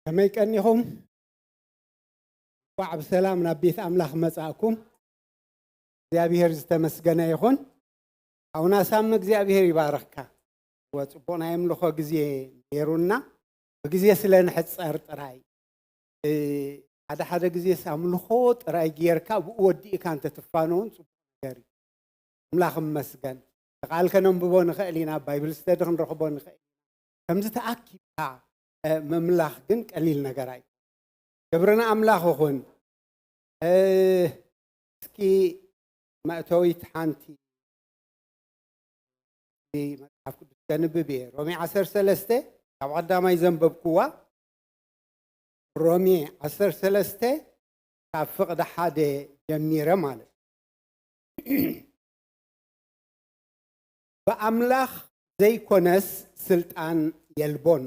ከመይ ቀኒኹም? እንኳዕ ብሰላም ናብ ቤት ኣምላኽ መጻእኩም። እግዚኣብሔር ዝተመስገነ ይኹን። ኣቡና ሳም እግዚኣብሔር ይባርኽካ። እወ፣ ጽቡቕ ናይ ኣምልኾ ግዜ ነይሩና። ብግዜ ስለ ንሕጸር ጥራይ። እ፣ ሓደ ሓደ ግዜስ ኣምልኾ ጥራይ ጌርካ ብኡ ወዲእካ እንተትፋነውን ጽቡቕ ነገር እዩ። ኣምላኽ ይመስገን። ቃል ከነንብቦ ንኽእል ኢና፣ ባይብል ስተዲ ክንረኽቦ ንኽእል ኢና። ከምዚ ተኣኪብካ፣ እ፣ ምምላኽ ግን ቀሊል ነገር ኣይኮነን። ክብሪ ንኣምላኽ ይኹን። እ፣ እስኪ መእተዊት ሓንቲ መጽሓፍ ቅዱስ ከንብብ እየ። ሮሜ ዓሰርተ ሰለስተ ካብ ቀዳማይ ዘንበብኩዋ፣ ሮሜ ዓሰርተ ሰለስተ ካብ ፍቕዲ ሓደ ጀሚረ ማለት እዩ። ብኣምላኽ ዘይኮነስ ስልጣን የልቦን።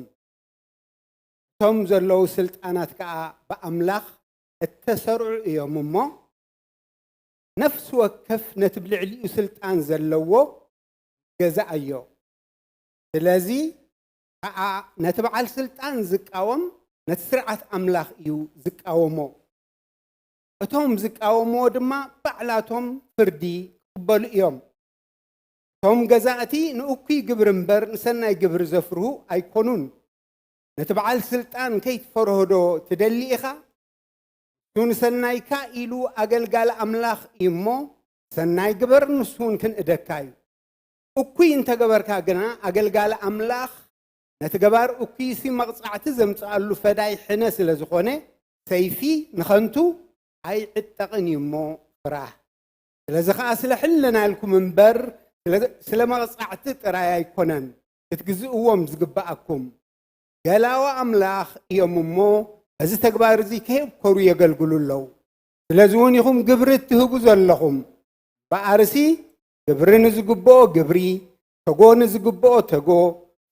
እቶም ዘለዉ ስልጣናት ከኣ ብኣምላኽ እተሰርዑ እዮም እሞ፣ ነፍሲ ወከፍ ነቲ ብልዕሊኡ ስልጣን ዘለዎ ገዛኣዮ። ስለዚ ከኣ ነቲ በዓል ስልጣን ዝቃወም ነቲ ስርዓት ኣምላኽ እዩ ዝቃወሞ። እቶም ዝቃወምዎ ድማ ባዕላቶም ፍርዲ ክቕበሉ እዮም። እቶም ገዛእቲ ንእኩይ ግብሪ እምበር ንሰናይ ግብሪ ዘፍርሁ ኣይኮኑን። ነቲ በዓል ስልጣን ከይትፈርሆ ዶ ትደሊ ኢኻ? ንሱ ንሰናይካ ኢሉ ኣገልጋሊ ኣምላኽ እዩ እሞ፣ ሰናይ ግበር፣ ንሱ እውን ክንእደካ እዩ። እኩይ እንተገበርካ ግና፣ ኣገልጋሊ ኣምላኽ ነቲ ገባር እኩይሲ መቕጻዕቲ ዘምጽኣሉ ፈዳይ ሕነ ስለ ዝኾነ፣ ሰይፊ ንኸንቱ ኣይዕጠቕን እዩ እሞ ፍራህ። ስለዚ ኸኣ ስለ ሕልና ኢልኩም እምበር፣ ስለ፣ ስለ መቕጻዕቲ ጥራይ ኣይኮነን ክትግዝእዎም ዝግብኣኩም። ገላዊ ኣምላኽ እዮም እሞ፣ በዚ ተግባር እዚ ከየብከሩ የገልግሉ ኣለዉ። ስለዚ እውን ኢኹም ግብሪ እትህቡ ዘለኹም። እምበኣርሲ ግብሪ ንዝግብኦ ግብሪ፣ ተጎ ንዝግብኦ ተጎ፣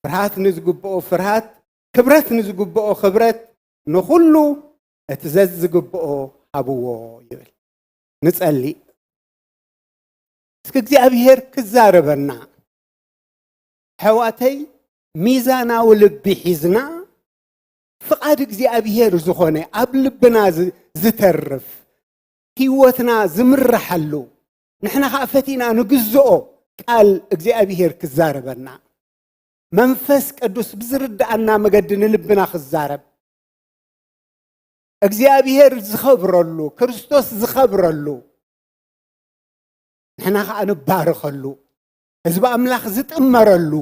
ፍርሃት ንዝግብኦ ፍርሃት፣ ክብረት ንዝግብኦ ክብረት፣ ንኹሉ እቲ ዘዝግብኦ ሃብዎ ይብል። ንጸሊ። እስኪ እግዚኣብሔር ክዛረበና። ኣሕዋተይ፣ ሚዛናዊ ልቢ ሒዝና፣ ፍቓድ እግዚኣብሔር ዝኾነ ኣብ ልብና ዝ-፣ ዝተርፍ፣ ህይወትና ዝምርሓሉ፣ ንሕና ኸኣ ፈቲና ንግዝኦ ቃል እግዚኣብሔር ክዛረበና። መንፈስ ቅዱስ ብዝርድኣና መገዲ ንልብና ክዛረብ። እግዚኣብሔር ዝኸብረሉ፣ ክርስቶስ ዝኸብረሉ፣ ንሕና ኸኣ ንባረኸሉ፣ ህዝቢ ኣምላኽ ዝጥመረሉ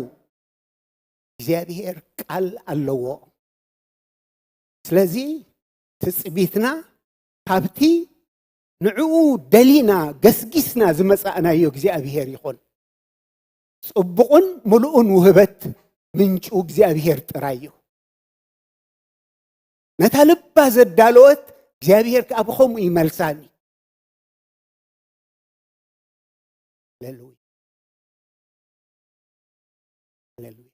እግዚኣብሔር ቃል ኣለዎ። ስለዚ ትጽቢትና ካብቲ ንዕኡ ደሊና ገስጊስና ዝመጻእናዮ እግዚኣብሔር ይኹን። ጽቡቕን ምሉእን ውህበት ምንጩ እግዚኣብሔር ጥራይ እዩ። ነታ ልባ ዘዳለወት እግዚኣብሔር ከኣ ብኸምኡ ይመልሳኒ። ሃሌሉያ። ሃሌሉያ።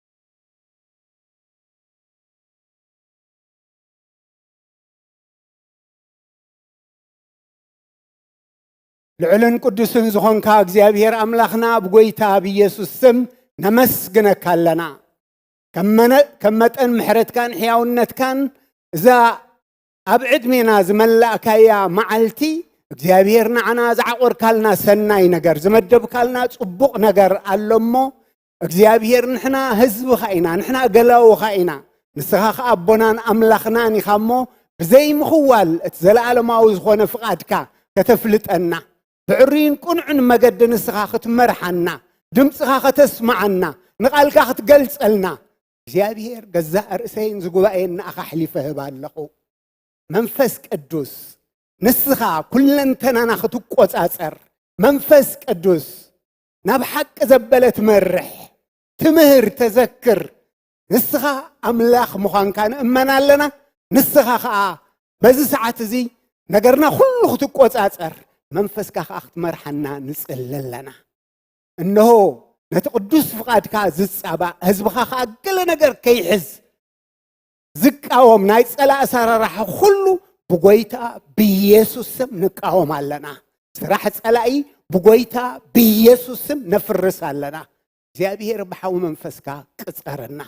ልዑልን ቅዱስን ዝኾንካ እግዚኣብሔር ኣምላኽና፣ ብጎይታ ብኢየሱስ ስም ነመስግነካ ኣለና። ከም መነ-፣ ከም መጠን ምሕረትካን ሕያውነትካን፣ እዛ ኣብ ዕድሜና ዝመላእካያ መዓልቲ፣ እግዚኣብሔር ንዓና ዝዓቆርካልና ሰናይ ነገር፣ ዝመደብካልና ጽቡቕ ነገር ኣሎ እሞ፣ እግዚኣብሔር፣ ንሕና ህዝብኻ ኢና፣ ንሕና ገላውኻ ኢና። ንስኻ ኸኣ ኣቦናን ኣምላኽናን ኢኻ እሞ፣ ብዘይ ምኽዋል እቲ ዘለኣለማዊ ዝኾነ ፍቓድካ ከተፍልጠና፣ ብዕሩይን ቅኑዕን መገዲ ንስኻ ክትመርሓና፣ ድምፅኻ ከተስምዓና፣ ንቓልካ ክትገልጸልና፣ እግዚኣብሔር፣ ገዛእ ርእሰይን ዝጉባኤን ንኣኻ ኣሕሊፈ እህብ ኣለኹ። መንፈስ ቅዱስ፣ ንስኻ ኩለንተናና ክትቆጻጸር፣ መንፈስ ቅዱስ፣ ናብ ሓቂ ዘበለ ትመርሕ፣ ትምህር፣ ተዘክር። ንስኻ ኣምላኽ ምዃንካ ንእመን ኣለና። ንስኻ ኸኣ በዚ ሰዓት እዚ ነገርና ኩሉ ክትቆጻጸር፣ መንፈስካ ኸኣ ክትመርሓና ንጽሊ ኣለና። እንሆ፣ ነቲ ቅዱስ ፍቓድካ ዝጻባእ፣ ህዝብኻ ኸኣ ገለ ነገር ከይሕዝ ዝቃወም ናይ ጸላኢ ኣሰራርሓ ኩሉ ብጎይታ ብኢየሱስ ስም ንቃወም ኣለና። ስራሕ ጸላኢ ብጎይታ ብኢየሱስ ስም ነፍርስ ኣለና። እግዚኣብሔር ብሓዊ መንፈስካ ቅጸረና።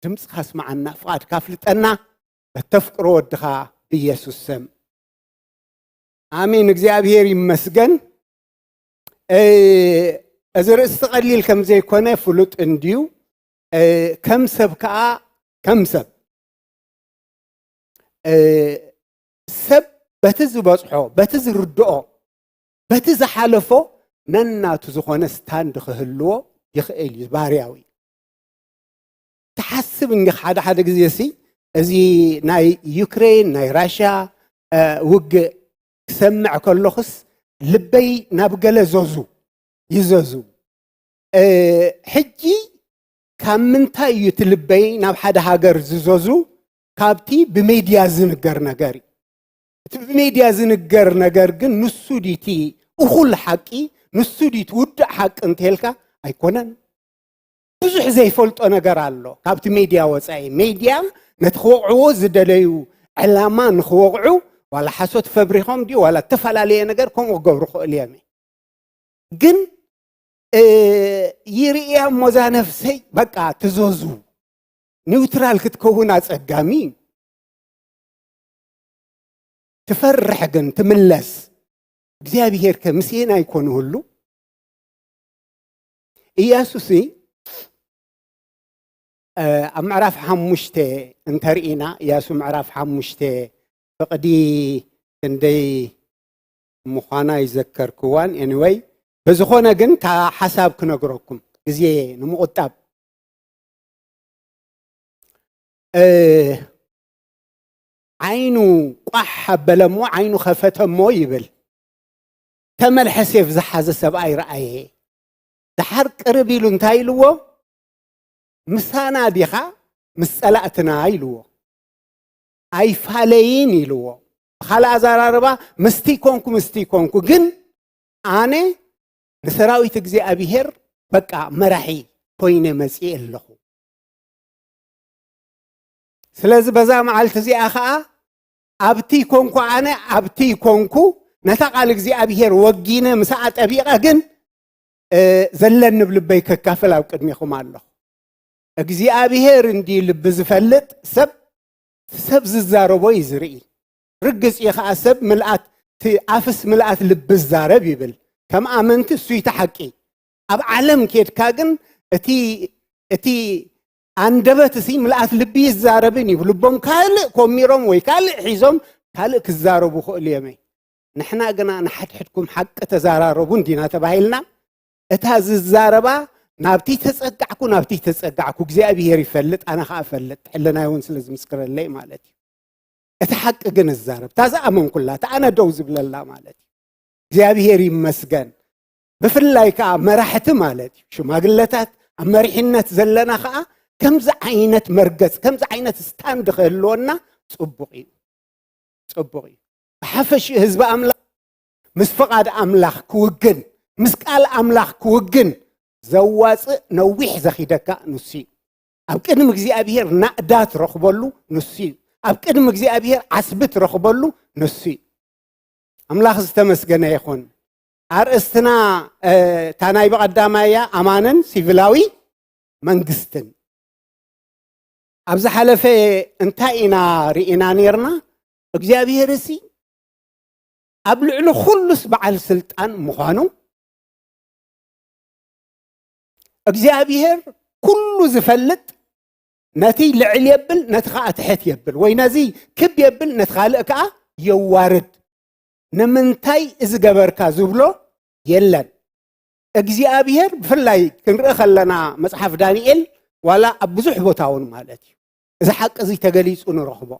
ድምፅኻ ስምዓና፣ ፍቓድካ ኣፍልጠና። በተፍቅሮ ወድኻ ብኢየሱስ ስም። ኣሜን። እግዚኣብሔር ይመስገን። እ፣ እዚ ርእስቲ ቀሊል ከም ዘይኮነ ፍሉጥ እንድዩ። እ፣ ከም ሰብ ከኣ፣ ከም ሰብ፣ እ፣ ሰብ በቲ ዝበጽሖ፣ በቲ ዝርድኦ፣ በቲ ዝሓለፎ ነናቱ ዝኾነ ስታንድ ክህልዎ ይኽእል እዩ፣ ባርያዊ። ትሓስብ እንዲኻ ሓደ ሓደ ግዜ ሲ፣ እዚ ናይ ዩክሬን፣ ናይ ራሽያ፣ እ፣ ውግእ ክሰምዕ ከለኹስ ልበይ ናብ ገለ ዘዙ፣ ይዘዙ። እ፣ ሕጂ ካብ ምንታይ እዩ እቲ ልበይ ናብ ሓደ ሃገር ዝዘዙ? ካብቲ ብሜድያ ዝንገር ነገር እዩ። እቲ ብሜድያ ዝንገር ነገር ግን ንሱ ድዩ እቲ እኹል ሓቂ፣ ንሱ ድዩ እቲ ውዱእ ሓቂ እንተልካ ኣይኮነን። ብዙሕ ዘይፈልጦ ነገር ኣሎ ካብቲ ሜድያ ወጻኢ። ሜድያ ነቲ ክወቕዕዎ ዝደለዩ ዕላማ ንኽወቕዑ ዋላ ሓሶት ፈብሪኾም ድዩ ዋላ እተፈላለየ ነገር ከምኡ ክገብሩ ክእሉ እዮም። ግን፣ እ፣ ይርእያ እሞ እዛ ነፍሰይ በቃ ትዘዙ። ኒውትራል ክትከውን ኣጸጋሚ እዩ። ትፈርሕ ግን ትምለስ። እግዚኣብሔር ከ ምስኤን ኣይኮን ህሉ? ኢያሱሲ፣ እ፣ ኣብ ምዕራፍ ሓሙሽተ እንተርኢና፣ ኢያሱ ምዕራፍ ሓሙሽተ ፍቕዲ ክንደይ ምዃና ይዘከርክዋን። ኤኒወይ፣ ብዝኾነ ግን እታ ሓሳብ ክነግረኩም ግዜ ንምቑጣብ። እ፣ ዓይኑ ቋሕ ኣበለ እሞ፣ ዓይኑ ኸፈተ እሞ ይብል። ተመልሐ ሴፍ ዝሓዘ ሰብኣይ ረኣየ። ደሓር ቅርብ ኢሉ እንታይ ኢልዎ? "ምሳና ዲኻ ምስ ጸላእትና?" ኢልዎ። "ኣይፋለይን" ኢልዎ። ብኻልእ ኣዘራርባ፣ "ምስቲ ኮንኩ፣ ምስቲ ኮንኩ፣ ግን ኣነ ንሰራዊት እግዚኣብሔር በቃ መራሒ ኮይነ መጺኤ ኣለኹ። ስለዚ በዛ መዓልቲ እዚኣ ኸኣ ኣብቲ ኮንኩ፣ ኣነ ኣብቲ ኮንኩ፣ ነታ ቃል እግዚኣብሔር ወጊነ ምስኣ ጠቢቐ፣ ግን፣ እ፣ ዘለኒ ብልበይ ከካፍል ኣብ ቅድሜኹም ኣለኹ። እግዚኣብሔር እንዲ ልቢ ዝፈልጥ ሰብ፣ ሰብ ዝዛረቦ እዩ ዝርኢ። ርግጽ እዩ ኸኣ ሰብ ምልኣት፣ እቲ ኣፍስ ምልኣት ልቢ ዝዛረብ ይብል። ከም ኣመንቲ እሱ እዩ እቲ ሓቂ። ኣብ ዓለም ኬድካ ግን እቲ፣ እቲ ኣንደበት እሲ ምልኣት ልቢ ይዛረብን እዩ። ልቦም ካልእ ኮሚሮም ወይ ካልእ ሒዞም ካልእ ክዛረቡ ክእሉ እዮም። ንሕና ግና ንሓድሕድኩም ሓቂ ተዛራረቡ እንዲና ተባሂልና፣ እታ ዝዛረባ ናብቲ ተጸጋዕኩ፣ ናብቲ ተጸጋዕኩ፣ እግዚኣብሔር ይፈልጥ፣ ኣነ ኸኣ እፈልጥ፣ ሕልናይ እውን ስለ ዝምስክረለይ ማለት እዩ። እቲ ሓቂ ግን እዛረብ፣ እታ ዝኣመንኩላ፣ እታ ኣነ ደው ዝብለላ ማለት እዩ። እግዚኣብሔር ይመስገን። ብፍላይ ከኣ መራሕቲ ማለት እዩ፣ ሽማግለታት፣ ኣብ መሪሕነት ዘለና ከኣ ከምዚ ዓይነት መርገጽ፣ ከምዚ ዓይነት ስታንድ ክህልወና ጽቡቕ እዩ። ጽቡቕ እዩ። ብሓፈሽኡ ህዝቢ ኣምላኽ ምስ ፍቓድ ኣምላኽ ክውግን፣ ምስ ቃል ኣምላኽ ክውግን ዘዋጽእ ነዊሕ ዘኺደካ ንሱ እዩ። ኣብ ቅድሚ እግዚኣብሔር ናእዳ ትረኽበሉ ንሱ እዩ። ኣብ ቅድሚ እግዚኣብሔር ዓስቢ ትረኽበሉ ንሱ እዩ። ኣምላኽ ዝተመስገነ ይኹን። ኣርእስትና፣ እ፣ እታ ናይ ብቐዳማያ ኣማንን ሲቪላዊ መንግስትን። ኣብ ዝሓለፈ እንታይ ኢና ርኢና ኔርና? እግዚኣብሔር እሲ ኣብ ልዕሊ ኩሉስ በዓል ስልጣን ምዃኑ፣ እግዚኣብሔር ኩሉ ዝፈልጥ፣ ነቲ ልዕል የብል፣ ነቲ ኸኣ ትሕት የብል፣ ወይ ነዚ ክብ የብል፣ ነቲ ካልእ ከኣ የዋርድ። ንምንታይ እዚ ገበርካ ዝብሎ የለን። እግዚኣብሔር ብፍላይ ክንርኢ ከለና መጽሓፍ ዳንኤል ዋላ ኣብ ብዙሕ ቦታ እውን ማለት እዩ፣ እዚ ሓቂ እዚ ተገሊጹ ንረኽቦ።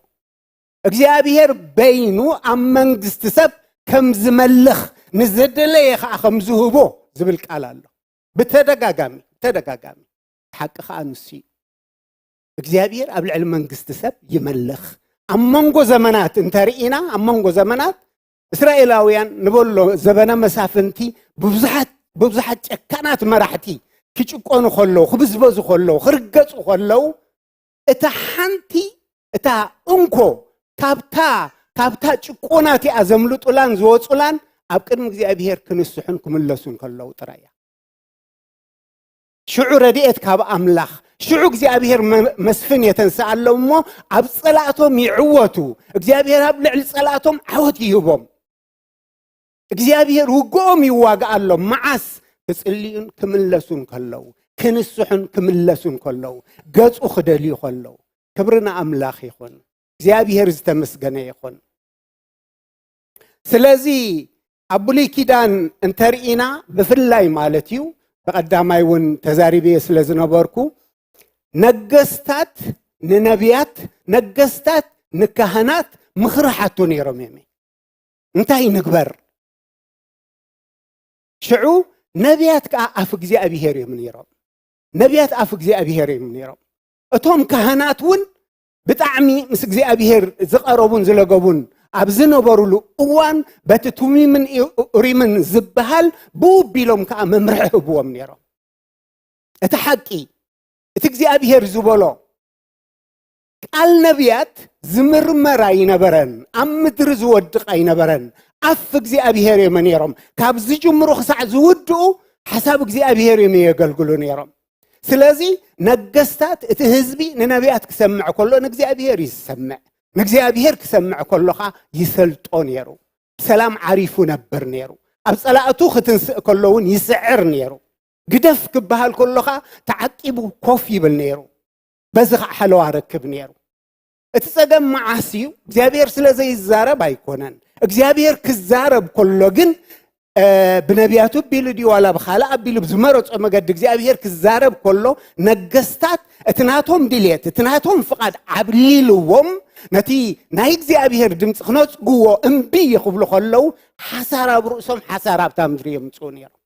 እግዚኣብሔር በይኑ ኣብ መንግስቲ ሰብ ከም ዝመልኽ፣ ንዝደለየ ኸኣ ከም ዝህቦ ዝብል ቃል ኣሎ። ብተደጋጋሚ፣ ብተደጋጋሚ። ሓቂ ኸኣ ንሱ እዩ። እግዚኣብሔር ኣብ ልዕሊ መንግስቲ ሰብ ይመልኽ። ኣብ መንጎ ዘመናት እንተርኢና፣ ኣብ መንጎ ዘመናት እስራኤላውያን ንበሎ ዘበነ መሳፍንቲ ብብዙሓት፣ ብብዙሓት ጨካናት መራሕቲ ክጭቆኑ ከለዉ፣ ክብዝበዙ ከለዉ፣ ክርገጹ ከለዉ፣ እታ ሓንቲ፣ እታ እንኮ ካብታ፣ ካብታ ጭቆና እቲኣ ዘምልጡላን ዝወጹላን ኣብ ቅድሚ እግዚኣብሔር ክንስሑን ክምለሱን ከለዉ ጥራይ እያ። ሽዑ ረድኤት ካብ ኣምላኽ፣ ሽዑ እግዚኣብሔር መ-፣ መስፍን የተንስኣሎም እሞ ኣብ ጸላእቶም ይዕወቱ። እግዚኣብሔር ኣብ ልዕሊ ጸላእቶም ዓወት ይህቦም። እግዚኣብሔር ውግኦም ይዋግኣሎም። መዓስ? ክጽልዩን ክምለሱን ከለዉ፣ ክንስሑን ክምለሱን ከለዉ፣ ገጹ ክደልዩ ከለዉ። ክብሪ ንኣምላኽ ይኹን። እግዚኣብሔር ዝተመስገነ ይኹን። ስለዚ ኣብ ብሉይ ኪዳን እንተርኢና ብፍላይ ማለት እዩ፣ ብቐዳማይ እውን ተዛሪበዮ ስለ ዝነበርኩ፣ ነገስታት ንነቢያት፣ ነገስታት ንካህናት ምኽሪ ሓቱ ነይሮም እዮም። እንታይ ንግበር? ሽዑ ነቢያት ከዓ ኣፍ እግዚኣብሔር እዮም ነይሮም። ነቢያት ኣፍ እግዚኣብሔር እዮም ነይሮም። እቶም ካህናት እውን ብጣዕሚ ምስ እግዚኣብሔር ዝቐረቡን ዝለገቡን ኣብ ዝነበሩሉ እዋን፣ በቲ ቱሚምን ኡሪምን ዝበሃል ብኡ ኣቢሎም ከዓ መምርሒ ህብዎም ነይሮም። እቲ ሓቂ፣ እቲ እግዚኣብሔር ዝበሎ፣ ቃል ነቢያት ዝምርመር ኣይነበረን፣ ኣብ ምድሪ ዝወድቕ ኣይነበረን። ኣፍ እግዚኣብሔር እዮም ነይሮም። ካብ ዝጅምሩ ክሳዕ ዝውድኡ ሓሳብ እግዚኣብሔር እዮም የገልግሉ ነይሮም። ስለዚ ነገስታት፣ እቲ ህዝቢ ንነቢያት ክሰምዕ ከሎ ንእግዚኣብሔር ይሰምዕ። ንእግዚኣብሔር ክሰምዕ ከሎ ኸኣ ይሰልጦ ነይሩ። ብሰላም ዓሪፉ ነብር ነይሩ። ኣብ ጸላእቱ ክትንስእ ከሎ እውን ይስዕር ነይሩ። ግደፍ ክበሃል ከሎ ኸኣ ተዓቂቡ ኮፍ ይብል ነይሩ። በዚ ኸዓ ሓለዋ ረክብ ነይሩ። እቲ ጸገም መዓስ እዩ? እግዚኣብሔር ስለ ዘይዛረብ ኣይኮነን። እግዚኣብሔር ክዛረብ ከሎ ግን፣ እ፣ ብነቢያቱ ኣቢሉ ድዩ ዋላ ብኻልእ ኣቢሉ ብዝመረጾ መገዲ እግዚኣብሔር ክዛረብ ከሎ፣ ነገስታት እቲ ናቶም ድልየት፣ እቲ ናቶም ፍቓድ ዓብሊልዎም፣ ነቲ ናይ እግዚኣብሔር ድምፂ ክነጽግዎ እምቢ ክብሉ ከለዉ፣ ሓሳር ኣብ ርእሶም ሓሳር ኣብታ ምድሪ የምጽኡ ነይሮም።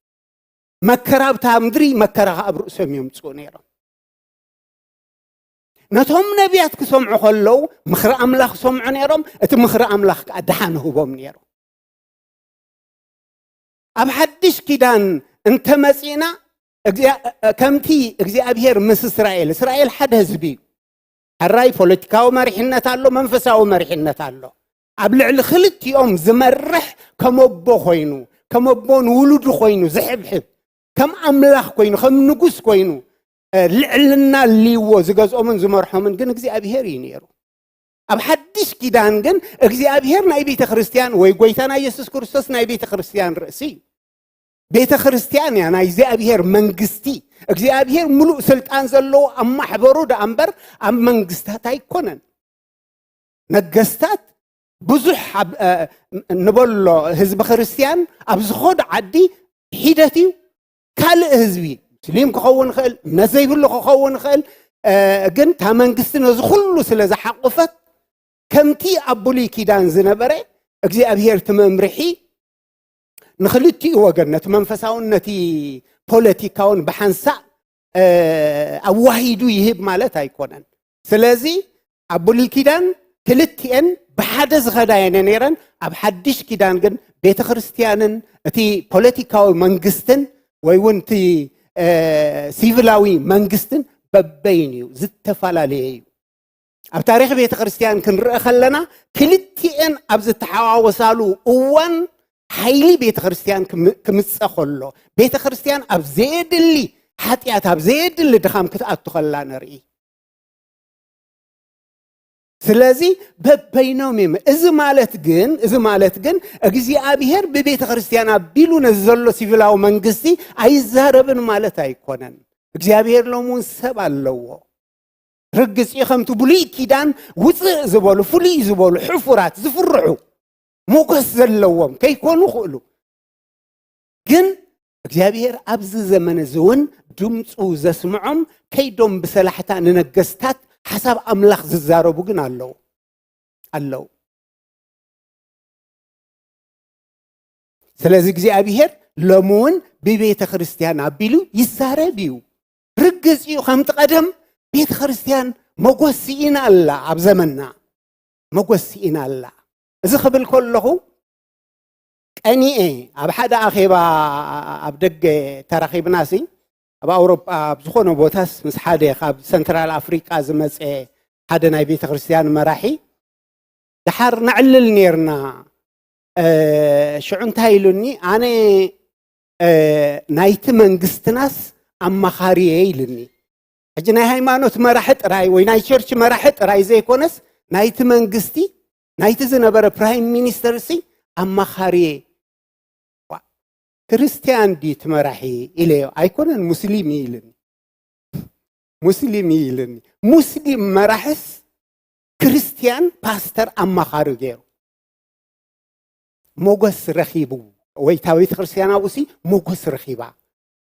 መከራ ኣብታ ምድሪ፣ መከራ ኸኣ ኣብ ርእሶም የምጽኡ ነይሮም። ነቶም ነቢያት ክሰምዑ ከለዉ፣ ምኽሪ ኣምላኽ ክሰምዑ ነይሮም። እቲ ምኽሪ ኣምላኽ ከኣ ደሓን ህቦም ነይሩ። ኣብ ሓድሽ ኪዳን እንተመጺእና፣ እግዚኣብ-፣ ከምቲ እግዚኣብሔር ምስ እስራኤል፣ እስራኤል ሓደ ህዝቢ እዩ። ሕራይ ፖለቲካዊ መሪሕነት ኣሎ፣ መንፈሳዊ መሪሕነት ኣሎ። ኣብ ልዕሊ ክልቲኦም ዝመርሕ ከም ኣቦ ኮይኑ፣ ከም ኣቦ ንውሉዱ ኮይኑ ዝሕብሕብ፣ ከም ኣምላኽ ኮይኑ፣ ከም ንጉስ ኮይኑ፣ እ፣ ልዕልና ልይዎ ዝገዝኦምን ዝመርሖምን ግን እግዚኣብሔር እዩ ነይሩ። ኣብ ሓድሽ ኪዳን ግን እግዚኣብሔር ናይ ቤተ ክርስቲያን ወይ ጎይታና የሱስ ክርስቶስ ናይ ቤተ ክርስቲያን ርእሲ እዩ። ቤተ ክርስቲያን እያ ናይ እግዚኣብሔር መንግስቲ። እግዚኣብሔር ምሉእ ስልጣን ዘለዎ ኣብ ማሕበሩ ደኣ እምበር ኣብ መንግስታት ኣይኮነን። ነገስታት ብዙሕ ኣብ፣ እ፣ ንበሎ ህዝቢ ክርስቲያን ኣብ ዝኾነ ዓዲ ሒደት እዩ። ካልእ ህዝቢ ሙስሊም ክኸውን ይኽእል፣ እምነት ዘይብሉ ክኸውን ይኽእል፣ እ፣ ግን እታ መንግስቲ ነዚ ኩሉ ስለ ዝሓቆፈት ከምቲ ኣብ ብሉይ ኪዳን ዝነበረ እግዚኣብሔር እቲ መምርሒ ንኽልቲኡ ወገን ነቲ መንፈሳውን ነቲ ፖለቲካውን ብሓንሳእ፣ እ፣ ኣዋሂዱ ይህብ ማለት ኣይኮነን። ስለዚ ኣብ ብሉይ ኪዳን ክልቲኤን ብሓደ ዝኸዳ እየን ነይረን። ኣብ ሓድሽ ኪዳን ግን ቤተ ክርስቲያንን እቲ ፖለቲካዊ መንግስትን ወይ እውን እቲ፣ እ፣ ሲቪላዊ መንግስትን በበይኑ እዩ፣ ዝተፈላለየ እዩ። ኣብ ታሪኽ ቤተ ክርስቲያን ክንርኢ ከለና ክልቲኤን ኣብ ዝተሓዋወሳሉ እዋን ሓይሊ ቤተ ክርስቲያን ክም-፣ ክምጸ ከሎ፣ ቤተ ክርስቲያን ኣብ ዘየድሊ ሓጢኣት፣ ኣብ ዘየድሊ ድኻም ክትኣቱ ከላ ንርኢ። ስለዚ በበይኖም እዮም። እዚ ማለት ግን፣ እዚ ማለት ግን እግዚኣብሔር ብቤተ ክርስቲያን ኣቢሉ ነዚ ዘሎ ሲቪላዊ መንግስቲ ኣይዛረብን ማለት ኣይኮነን። እግዚኣብሔር ሎሚ እውን ሰብ ኣለዎ። ርግጽ እዩ፣ ከምቲ ብሉይ ኪዳን ውጽእ ዝበሉ፣ ፍሉይ ዝበሉ፣ ሕፉራት፣ ዝፍርሑ፣ ሞገስ ዘለዎም ከይኮኑ ይኽእሉ። ግን እግዚኣብሔር ኣብዚ ዘመን እዚ እውን ድምፁ ዘስምዖም፣ ከይዶም ብሰላሕታ ንነገስታት ሓሳብ ኣምላኽ ዝዛረቡ ግን ኣለዉ፣ ኣለዉ። ስለዚ እግዚኣብሔር ሎሚ እውን ብቤተ ክርስቲያን ኣቢሉ ይዛረብ እዩ። ርግጽ እዩ፣ ከምቲ ቀደም ቤተ ክርስቲያን መጎስ ስኢና ኣላ፣ ኣብ ዘመንና መጎስ ስኢና ኣላ። እዚ ክብል ከለኹ ቀኒኤ ኣብ ሓደ ኣኼባ ኣብ ደገ ተራኺብናሲ፣ ኣብ ኣውሮጳ ኣብ ዝኾነ ቦታስ ምስ ሓደ ካብ ሰንትራል ኣፍሪቃ ዝመጸ ሓደ ናይ ቤተ ክርስቲያን መራሒ ደሓር ነዕልል ኔርና። እ፣ ሽዑ እንታይ ኢሉኒ፣ ኣነ፣ እ፣ ናይቲ መንግስትናስ ኣማኻሪ እየ ኢልኒ። ሕጂ ናይ ሃይማኖት መራሒ ጥራይ ወይ ናይ ቸርች መራሒ ጥራይ ዘይኮነስ ናይቲ መንግስቲ ናይቲ ዝነበረ ፕራይም ሚኒስተር ሲ ኣማኻሪ እየ። ዋ፣ ክርስቲያን ድዩ እቲ መራሒ ኢለዮ። ኣይኮነን፣ ሙስሊም እዩ ኢልኒ። ሙስሊም እዩ ኢልኒ። ሙስሊም መራሕስ ክርስቲያን ፓስተር ኣማኻሪ ገይሩ ሞገስ ረኺቡ ወይ እታ ቤተ ክርስቲያን ኣብኡ ሲ ሞገስ ረኺባ።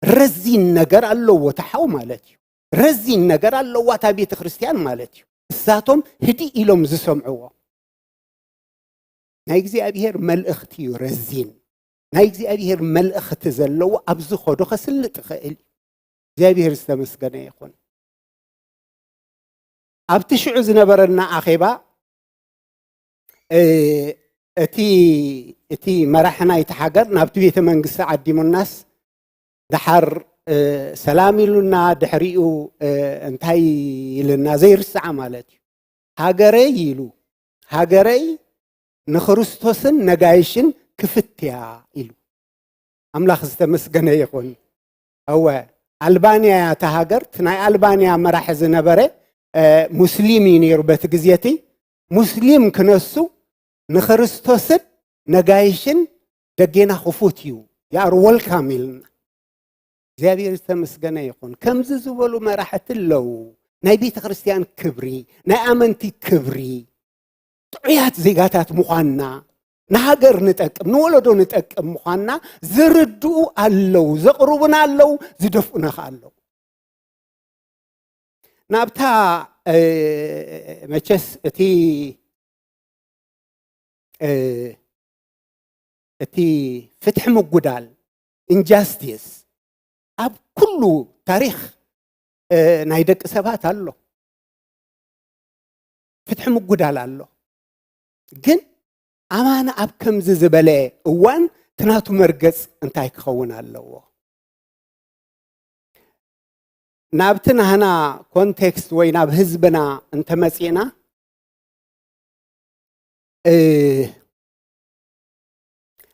ረዚን ነገር ኣለዎ ተሓው ማለት እዩ። ረዚን ነገር ኣለዋ እታ ቤተ ክርስቲያን ማለት እዩ። እሳቶም ህድእ ኢሎም ዝሰምዕዎ ናይ እግዚኣብሔር መልእኽቲ እዩ። ረዚን ናይ እግዚኣብሔር መልእኽቲ ዘለዎ ኣብዚ ኸዶ ከስልጥ ይኽእል እዩ። እግዚኣብሔር ዝተመስገነ ይኹን። ኣብቲ ሽዑ ዝነበረና ኣኼባ እቲ እቲ መራሒ ናይቲ ሃገር ናብቲ ቤተ መንግስቲ ዓዲሙናስ ደሓር ሰላም ኢሉና። ድሕሪኡ እንታይ ኢልና ዘይርስዓ ማለት እዩ። ሃገረይ ኢሉ፣ ሃገረይ ንክርስቶስን ነጋይሽን ክፍትያ ኢሉ። ኣምላኽ ዝተመስገነ ይኹን። እወ፣ ኣልባንያ እያ እታ ሃገር። እቲ ናይ ኣልባንያ መራሒ ዝነበረ ሙስሊም እዩ ነይሩ በቲ ግዜ እቲ። ሙስሊም ክነሱ ንክርስቶስን ነጋይሽን ደጌና ክፉት እዩ፣ you are welcome ኢልና። እግዚኣብሔር ዝተመስገነ ይኹን። ከምዚ ዝበሉ መራሕቲ ኣለዉ። ናይ ቤተ ክርስቲያን ክብሪ፣ ናይ ኣመንቲ ክብሪ፣ ጥዑያት ዜጋታት ምዃንና፣ ንሃገር ንጠቅም፣ ንወለዶ ንጠቅም ምዃንና ዝርድኡ ኣለዉ፣ ዘቕርቡና ኣለዉ፣ ዝደፍኡና ኸኣ ኣለዉ። ናብታ መቸስ እቲ እቲ ፍትሒ ምጉዳል፣ ኢንጃስቲስ፣ ኣብ ኩሉ ታሪኽ ናይ ደቂ ሰባት ኣሎ። ፍትሒ ምጉዳል ኣሎ። ግን ኣማና ኣብ ከምዚ ዝበለ እዋን ትናቱ መርገጽ እንታይ ክኸውን ኣለዎ? ናብቲ ናህና ኮንቴክስት ወይ ናብ ህዝብና እንተመጺእና፣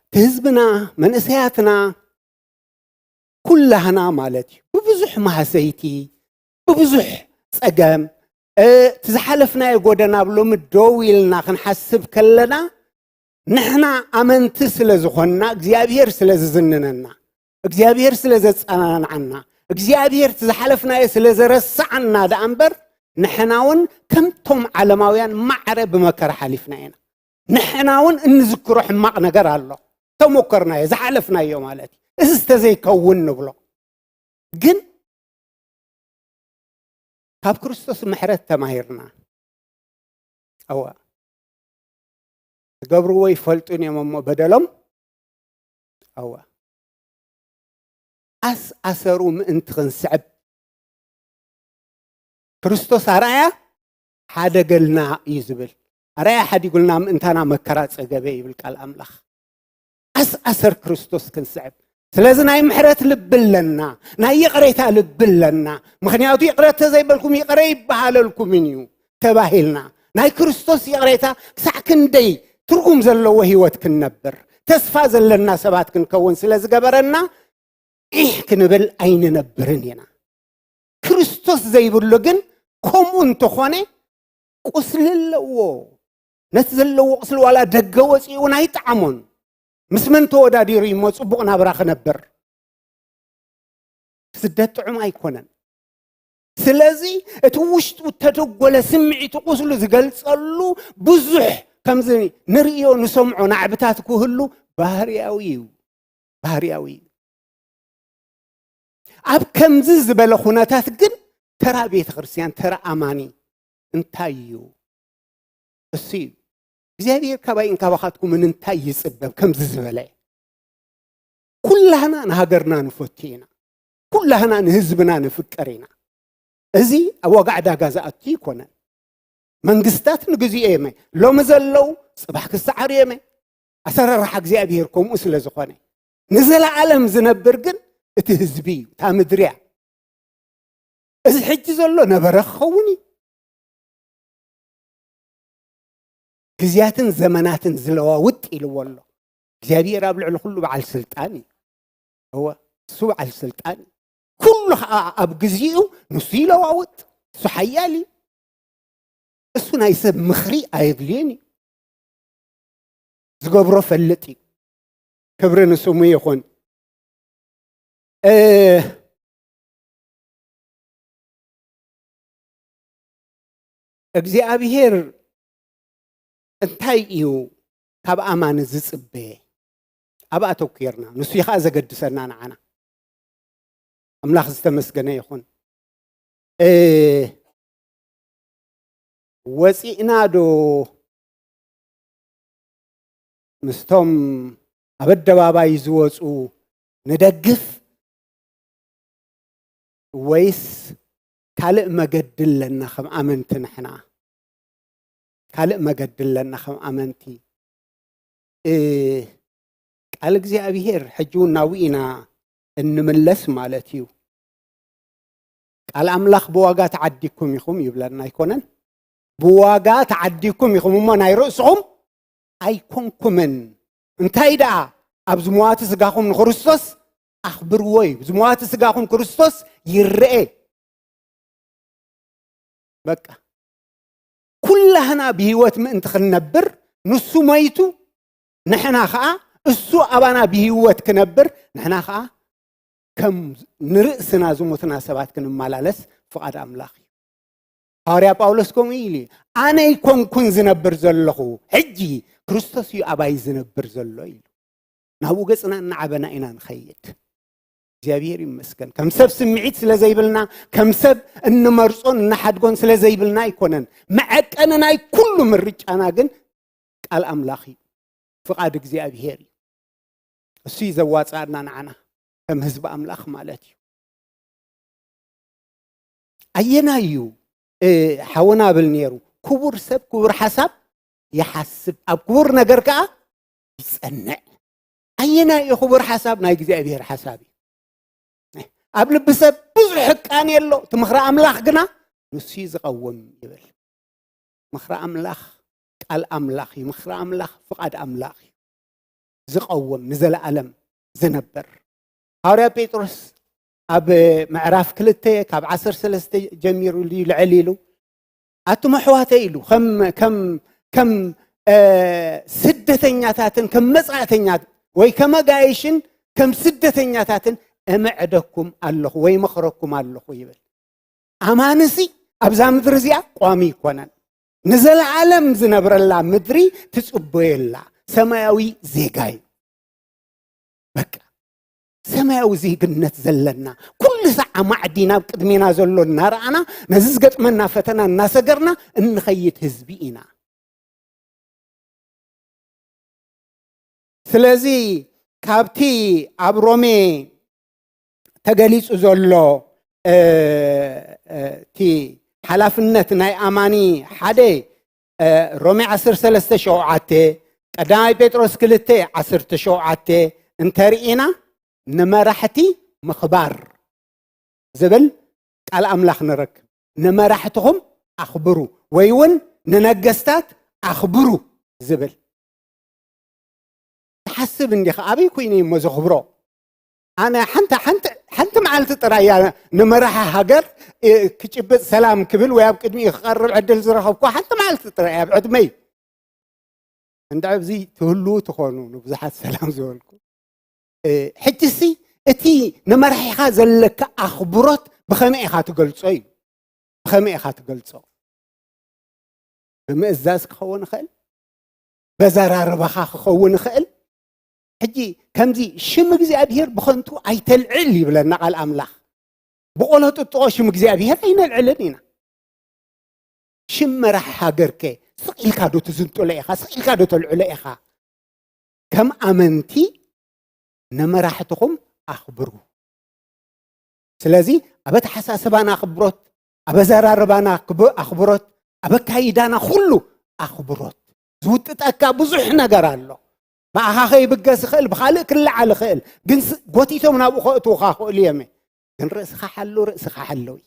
እቲ ህዝብና፣ መንእሰያትና፣ ኩላህና ማለት እዩ፣ ብብዙሕ ማህሰይቲ፣ ብብዙሕ ጸገም፣ እቲ ዝሓለፍናዮ ጎደና ኣብ ሎሚ ደው ኢልና ክንሓስብ ከለና፣ ንሕና ኣመንቲ ስለ ዝኾንና፣ እግዚኣብሔር ስለ ዝዝንነና፣ እግዚኣብሔር ስለ ዘጸናንዓና፣ እግዚኣብሔር እቲ ዝሓለፍናዮ ስለ ዘረስዓና ደኣ እምበር፣ ንሕና እውን ከምቶም ዓለማውያን ማዕረ ብመከራ ሓሊፍና ኢና። ንሕና እውን እንዝክሮ ሕማቕ ነገር ኣሎ። ተሞከርናዮ፣ ዝሓለፍናዮ ማለት እዩ። እዚ ዝተዘይከውን ንብሎ። ግን ካብ ክርስቶስ ምሕረት ተማሂርና። እዋ፣ ዝገብርዎ ይፈልጡን እዮም እሞ በደሎም። እዋ፣ ኣስ ኣሰሩ ምእንቲ ክንስዕብ ክርስቶስ ኣርኣያ ሓደገልና እዩ ዝብል። ኣርኣያ ሓዲጉልና ምእንታና መከራ ጸገበ ይብል ቃል ኣምላኽ። ኣስ ኣሰር ክርስቶስ ክንስዕብ። ስለዚ ናይ ምሕረት ልቢ ኣለና፣ ናይ ይቕሬታ ልቢ ኣለና። ምኽንያቱ ይቕረ ተዘይበልኩም ይቕረ ይበሃለልኩምን እዩ ተባሂልና። ናይ ክርስቶስ ይቕሬታ ክሳዕ ክንደይ ትርጉም ዘለዎ ህይወት ክንነብር፣ ተስፋ ዘለና ሰባት ክንከውን ስለ ዝገበረና፣ ኢሕ ክንብል ኣይንነብርን ኢና። ክርስቶስ ዘይብሉ ግን ከምኡ እንተኾነ ቁስሊ ኣለዎ። ነቲ ዘለዎ ቁስሊ ዋላ ደገ ወፂኡ እውን ኣይጠዓሞን። ምስ መን ተወዳዲሩ እሞ ፅቡቕ ናብራ ክነብር? ስደት ጥዑም ኣይኮነን። ስለዚ እቲ ውሽጡ እተደጎለ ስምዒቱ ቁስሉ ዝገልጸሉ ብዙሕ ከምዚ ንርእዮ ንሰምዖ ናዕብታት ክህሉ ባህርያዊ እዩ። ባህርያዊ እዩ። ኣብ ከምዚ ዝበለ ኩነታት ግን ተራ ቤተ ክርስቲያን፣ ተራ ኣማኒ እንታይ እዩ? እሱ እዩ። እግዚኣብሔር ካባይን ካባኻትኩምን እንታይ ይጽበብ? ከምዚ ዝበለ ኩላህና ንሃገርና ንፈቱ ኢና። ኩላህና ንህዝብና ንፍቀር ኢና። እዚ ኣብ ዋጋ ዕዳጋ ዝኣቱ ኣይኮነን። መንግስታት ንግዚኡ እየመ ሎሚ ዘለዉ፣ ጽባሕ ክሰዓሩ እየመ። ኣሰራርሓ እግዚኣብሔር ከምኡ ስለ ዝኾነ፣ ንዘለኣለም ዝነብር ግን እቲ ህዝቢ እዩ፣ እታ ምድሪ እያ። እዚ ሕጂ ዘሎ ነበረ ክኸውን እዩ። ግዜያትን ዘመናትን ዝለዋውጥ ኢልዎ ኣሎ። እግዚኣብሔር ኣብ ልዕሊ ኩሉ በዓል ስልጣን እዩ። እወ፣ እሱ በዓል ስልጣን እዩ። ኩሉ ኩሉ ከዓ ኣብ ግዚኡ ንሱ ይለዋውጥ። እሱ ሓያል እዩ። እሱ ናይ ሰብ ምኽሪ ኣየድልዮን እዩ። ዝገብሮ ፈልጥ እዩ። ክብሪ ንስሙ ይኹን። እ፣ እግዚኣብሔር እንታይ እዩ ካብ ኣማኒ ዝጽበ? ኣብ ኣተኲርና፣ ንሱ እዩ ኸኣ ዘገድሰና ንዓና። ኣምላኽ ዝተመስገነ ይኹን። እ፣ ወጺእና ዶ ምስቶም ኣብ ኣደባባይ ዝወጹ ንደግፍ፣ ወይስ ካልእ መገዲ ኣለና ከም ኣመንቲ ንሕና? ካልእ መገዲ ኣለና ከም ኣመንቲ። እ፣ ቃል እግዚኣብሔር ሕጂ እውን ናብኡ ኢና እንምለስ ማለት እዩ። ቃል ኣምላኽ ብዋጋ ተዓዲግኩም ኢኹም ይብለና ኣይኮነን? ብዋጋ ተዓዲግኩም ኢኹም እሞ ናይ ርእስኹም ኣይኮንኩምን። እንታይ ደኣ? ኣብ ዝመዋቲ ስጋኹም ንክርስቶስ ኣኽብርዎ እዩ። ዝመዋቲ ስጋኹም ክርስቶስ ይረኤ። በቃ ኩላህና ብህይወት ምእንቲ ክንነብር ንሱ ሞይቱ፣ ንሕና ኸኣ እሱ ኣባና ብህይወት ክነብር፣ ንሕና ኸኣ ከም ንርእስና ዝሞትና ሰባት ክንመላለስ ፍቓድ ኣምላኽ እዩ። ሃዋርያ ጳውሎስ ከምኡ ኢሉ እዩ፣ "ኣነ ኣይኮንኩን ዝነብር ዘለኹ፣ ሕጂ ክርስቶስ እዩ ኣባይ ዝነብር ዘሎ" ኢሉ። ናብኡ ገጽና እናዓበና ኢና ንኸይድ። እግዚኣብሔር ይመስገን። ከም ሰብ ስምዒት ስለ ዘይብልና፣ ከም ሰብ እንመርጾን እናሓድጎን ስለ ዘይብልና ኣይኮነን። መዐቀኒ ናይ ኩሉ ምርጫና ግን ቃል ኣምላኽ እዩ። ፍቓድ እግዚኣብሔር እዩ። እሱ እዩ ዘዋጽኣና ንዓና ከም ህዝቢ ኣምላኽ ማለት እዩ። ኣየናይ እዩ፣ እ፣ ሓውና ብል ነይሩ፣ "ክቡር ሰብ ክቡር ሓሳብ ይሓስብ፣ ኣብ ክቡር ነገር ከኣ ይጸንዕ"። ኣየናይ እዩ ክቡር ሓሳብ? ናይ እግዚኣብሔር ሓሳብ እዩ። ኣብ ልቢ ሰብ ብዙሕ ሕቃን የሎ፣ እቲ ምኽሪ ኣምላኽ ግና ንሱ እዩ ዝቐውም ይብል። ምኽሪ ኣምላኽ ቃል ኣምላኽ እዩ። ምኽሪ ኣምላኽ ፍቓድ ኣምላኽ እዩ። ዝቐውም ንዘለኣለም ዝነብር። ሃዋርያ ጴጥሮስ ኣብ ምዕራፍ ክልተ ካብ ዓሰርተ ሰለስተ ጀሚሩ ኢሉ ልዕል ኢሉ፣ "ኣቱም ኣሕዋተይ" ኢሉ፣ "ከም፣ ከም፣ ከም፣ እ፣ ስደተኛታትን ከም መጻእተኛት ወይ ከም ኣጋይሽን ከም ስደተኛታትን እምዕደኩም ኣለኹ ወይ መኽረኩም ኣለኹ" ይብል። ኣማንሲ ኣብዛ ምድሪ እዚኣ ቋሚ ኣይኮነን። ንዘለኣለም ዝነብረላ ምድሪ ትጽበየላ ሰማያዊ ዜጋ እዩ። በቃ ሰማያዊ ዜግነት ዘለና፣ ኩሉ ሰዓት ማዕዲ ናብ ቅድሜና ዘሎ እናረኣና፣ ነዚ ዝገጥመና ፈተና እናሰገርና እንኸይድ ህዝቢ ኢና። ስለዚ ካብቲ ኣብ ሮሜ ተገሊጹ ዘሎ፣ እ፣ እ፣ እቲ ሓላፍነት ናይ ኣማኒ ሓደ፣ እ፣ ሮሜ ዓሰርተ ሰለስተ ሸውዓተ፣ ቀዳማይ ጴጥሮስ ክልተ ዓሰርተ ሸውዓተ እንተርኢና፣ ንመራሕቲ ምኽባር ዝብል ቃል ኣምላኽ ንረክብ። "ንመራሕትኹም ኣኽብሩ" ወይ እውን "ንነገስታት ኣኽብሩ" ዝብል። ትሓስብ እንዲኻ፣ "ኣበይ ኮይነ እሞ ዘኽብሮ? ኣነ ሓንቲ፣ ሓንቲ፣ ሓንቲ መዓልቲ ጥራይ እያ ንመራሒ ሃገር፣ እ፣ ክጭብጥ ሰላም ክብል ወይ ኣብ ቅድሚኡ ክቐርብ ዕድል ዝረኸብኩ፣ ሓንቲ መዓልቲ ጥራይ እያ ኣብ ዕድመይ። እንድዒ ኣብዚ ትህልዉ ትኾኑ ንብዙሓት ሰላም ዝበልኩ። እ፣ ሕጂሲ እቲ ንመራሒኻ ዘለካ ኣኽብሮት ብኸመይ ኢኻ ትገልጾ እዩ? ብኸመይ ኢኻ ትገልጾ? ብምእዛዝ ክኸውን ይኽእል፣ በዘራርባኻ ክኸውን ይኽእል። ሕጂ ከምዚ ሽም እግዚኣብሔር ብኸንቱ ኣይተልዕል ይብለና ቃል ኣምላኽ። ብቆሎ ጥጥቆ ሽም እግዚኣብሔር ኣይነልዕልን ኢና። ሽም መራሒ ሃገርከ ስቕ ኢልካ ዶ ትዝንጥሎ ኢኻ? ስቕ ኢልካ ዶ ተልዕሎ ኢኻ? ከም ኣመንቲ ንመራሕትኹም ኣኽብሩ። ስለዚ ኣብ ኣተሓሳስባና ኣኽብሮት፣ ኣብ ኣዘራርባና ክብ-፣ ኣኽብሮት፣ ኣብ ኣካይዳና ኩሉ ኣኽብሮት። ዝውጥጠካ ብዙሕ ነገር ኣሎ። ብኣኻ ከይብገስ ይኽእል፣ ብኻልእ ክለዓል ይኽእል፣ ግን ስ-፣ ጎቲቶም ናብኡ ከእትዉኻ ክእሉ እዮም። ግን ርእስኻ ሓሉ፣ ርእስኻ ሓለዊ።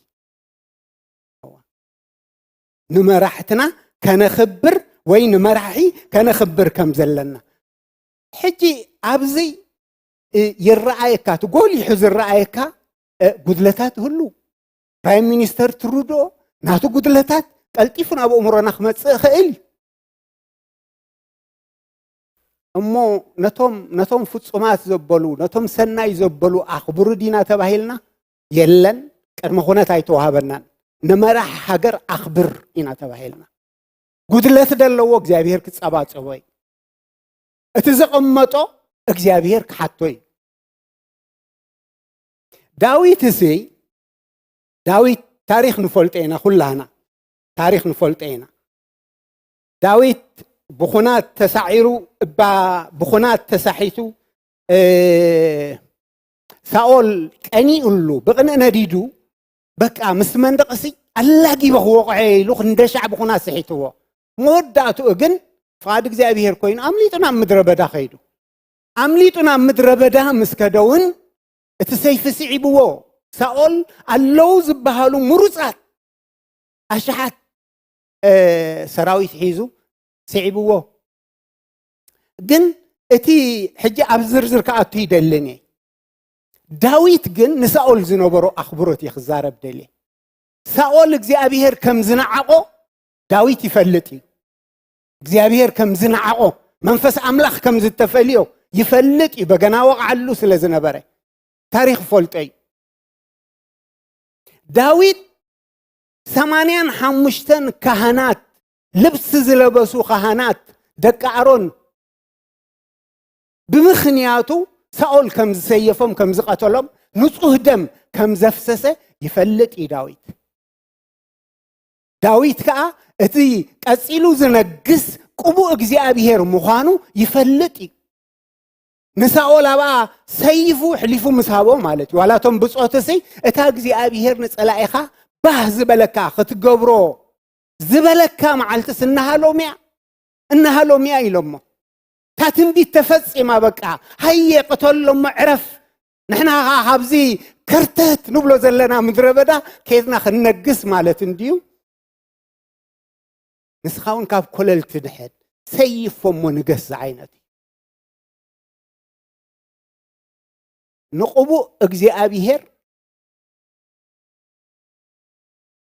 ንመራሕትና ከነኽብር ወይ ንመራሒ ከነኽብር ከም ዘለና። ሕጂ ኣብዚ፣ እ፣ ይረኣየካ፣ እቲ ጎሊሑ ዝረኣየካ እ፣ ጉድለታት ይህሉ። ፕራይም ሚኒስተር ትሩዶ ናቱ ጉድለታት ቀልጢፉ ናብ ኣእምሮና ክመጽእ ይኽእል እዩ። እሞ ነቶም፣ ነቶም ፍጹማት ዘበሉ፣ ነቶም ሰናይ ዘበሉ ኣኽብሩ ዲና ተባሂልና? የለን፣ ቅድመ ኩነት ኣይተዋህበናን። ንመራሕ ሃገር ኣኽብር ኢና ተባሂልና። ጉድለት ደለዎ እግዚኣብሔር ክጸባጸቦ እዩ። እቲ ዘቐመጦ እግዚኣብሔር ክሓቶ እዩ። ዳዊት እሲ፣ ዳዊት ታሪኽ ንፈልጦ ኢና፣ ኩላህና ታሪኽ ንፈልጦ ኢና። ዳዊት ብኹናት ተሳዒሩ፣ እባ ብኹናት ተሳሒቱ፣ እ፣ ሳኦል ቀኒኡሉ፣ ብቕንእ ነዲዱ፣ በቃ ምስ መንደቕሲ ኣላጊበ ክወቕዖ ኢሉ ክንደሻዕ ብኹናት ስሒትዎ። መወዳእትኡ ግን ፍቓድ እግዚኣብሔር ኮይኑ ኣምሊጡ ናብ ምድረ በዳ ከይዱ። ኣምሊጡ ናብ ምድረ በዳ ምስ ከደ እውን እቲ ሰይፊ ስዒብዎ። ሳኦል ኣለዉ ዝበሃሉ ምሩጻት ኣሽሓት፣ እ፣ ሰራዊት ሒዙ ስዒብዎ። ግን እቲ ሕጂ ኣብ ዝርዝር ክኣቱ ይደልን እየ። ዳዊት ግን ንሳኦል ዝነበሮ ኣኽብሮት እየ ክዛረብ ደልየ። ሳኦል እግዚኣብሔር ከም ዝነዓቖ ዳዊት ይፈልጥ እዩ። እግዚኣብሔር ከም ዝነዓቖ፣ መንፈስ ኣምላኽ ከም ዝተፈልዮ ይፈልጥ እዩ። በገና ወቕዓሉ ስለ ዝነበረ ታሪኽ ይፈልጦ እዩ። ዳዊት ሰማንያን ሓሙሽተን ካህናት፣ ልብሲ ዝለበሱ ካህናት ደቂ ኣሮን፣ ብምኽንያቱ ሳኦል ከም ዝሰየፎም፣ ከም ዝቐተሎም፣ ንጹህ ደም ከም ዘፍሰሰ ይፈልጥ እዩ ዳዊት። ዳዊት ከኣ እቲ ቀጺሉ ዝነግስ ቅቡእ እግዚኣብሔር ምዃኑ ይፈልጥ እዩ። ንሳኦል ኣብኣ ሰይፉ ኣሕሊፉ ምስ ሃቦ ማለት እዩ። ዋላ እቶም ብጾትሲ፣ እታ እግዚኣብሔር ንጸላኢኻ ባህ ዝበለካ ክትገብሮ ዝበለካ መዓልትስ እናሃሎም እያ፣ እናሃሎም እያ ኢሎሞ። እታ ትንቢት ተፈጺማ፣ በቃ ሃየ ቅተሎሞ ዕረፍ። ንሕና ኸዓ ካብዚ ከርተት ንብሎ ዘለና ምድረ በዳ ኬድና ክንነግስ ማለት እንድዩ። ንስኻ እውን ካብ ኮለል ትድሕን፣ ሰይፎሞ ንገስ ዝዓይነት እዩ። ንቕቡእ እግዚኣብሔር፣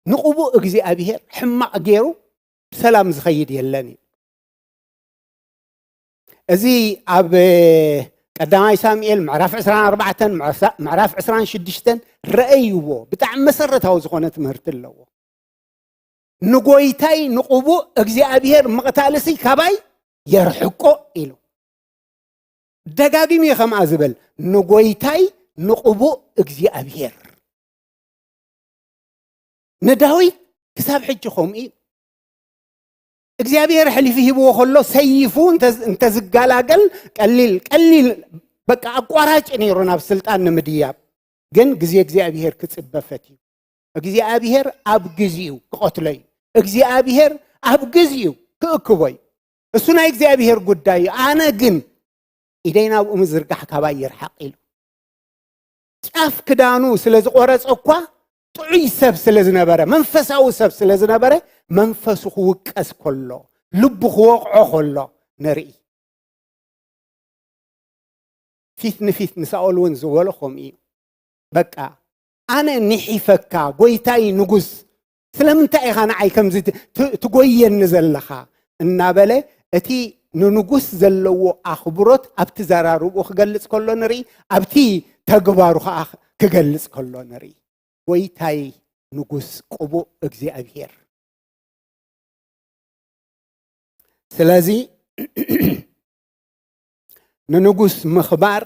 ንቕቡእ እግዚኣብሔር ሕማቕ ገይሩ ብሰላም ዝኸይድ የለን እዩ። እዚ ኣብ ቀዳማይ ሳሙኤል ምዕራፍ ዕስራን ኣርባዕተን፣ ምዕራፍ ዕስራን ሽዱሽተን ረኣይዎ፣ ብጣዕሚ መሰረታዊ ዝኾነ ትምህርቲ ኣለዎ። ንጎይታይ ንቕቡእ እግዚኣብሔር ምቕታልሲ ካባይ የርሕቆ ኢሉ። ደጋጊሙ እዩ ከምኣ ዝብል፣ ንጎይታይ ንቕቡእ እግዚኣብሔር። ንዳዊት ክሳብ ሕጂ ከምኡ እዩ። እግዚኣብሔር ኣሕሊፉ ሂብዎ ከሎ ሰይፉ እንተ-፣ እንተዝጋላገል ቀሊል፣ ቀሊል በቃ ኣቋራጭ ነይሩ ናብ ስልጣን ንምድያብ። ግን ግዜ እግዚኣብሔር ክጽበ ፈትዩ። እግዚኣብሔር ኣብ ግዚኡ ክቐትሎ እዩ። እግዚኣብሔር ኣብ ግዚኡ ክእክቦ እዩ። እሱ ናይ እግዚኣብሔር ጉዳይ እዩ። ኣነ ግን ኢደይ ናብኡ ምዝርጋሕ ካባይ ይርሓቕ ኢሉ። ጫፍ ክዳኑ ስለ ዝቖረጸ እኳ ጥዑይ ሰብ ስለ ዝነበረ፣ መንፈሳዊ ሰብ ስለ ዝነበረ፣ መንፈሱ ክውቀስ ከሎ፣ ልቡ ክወቕዖ ከሎ ንርኢ። ፊት ንፊት ንሳኦል እውን ዝበሎ ከምኡ እዩ። በቃ፣ ኣነ ንሒፈካ፣ ጎይታይ ንጉስ፣ ስለምንታይ ኢኻ ንዓይ ከምዚ ት-፣ ት-፣ ትጎየኒ ዘለኻ? እናበለ፣ እቲ ንንጉስ ዘለዎ ኣኽብሮት ኣብቲ ዘራርብኡ ክገልጽ ከሎ ንርኢ፣ ኣብቲ ተግባሩ ኸዓ ክገልጽ ከሎ ንርኢ። ጎይታይ ንጉስ ቅቡእ እግዚኣብሔር። ስለዚ ንንጉስ ምኽባር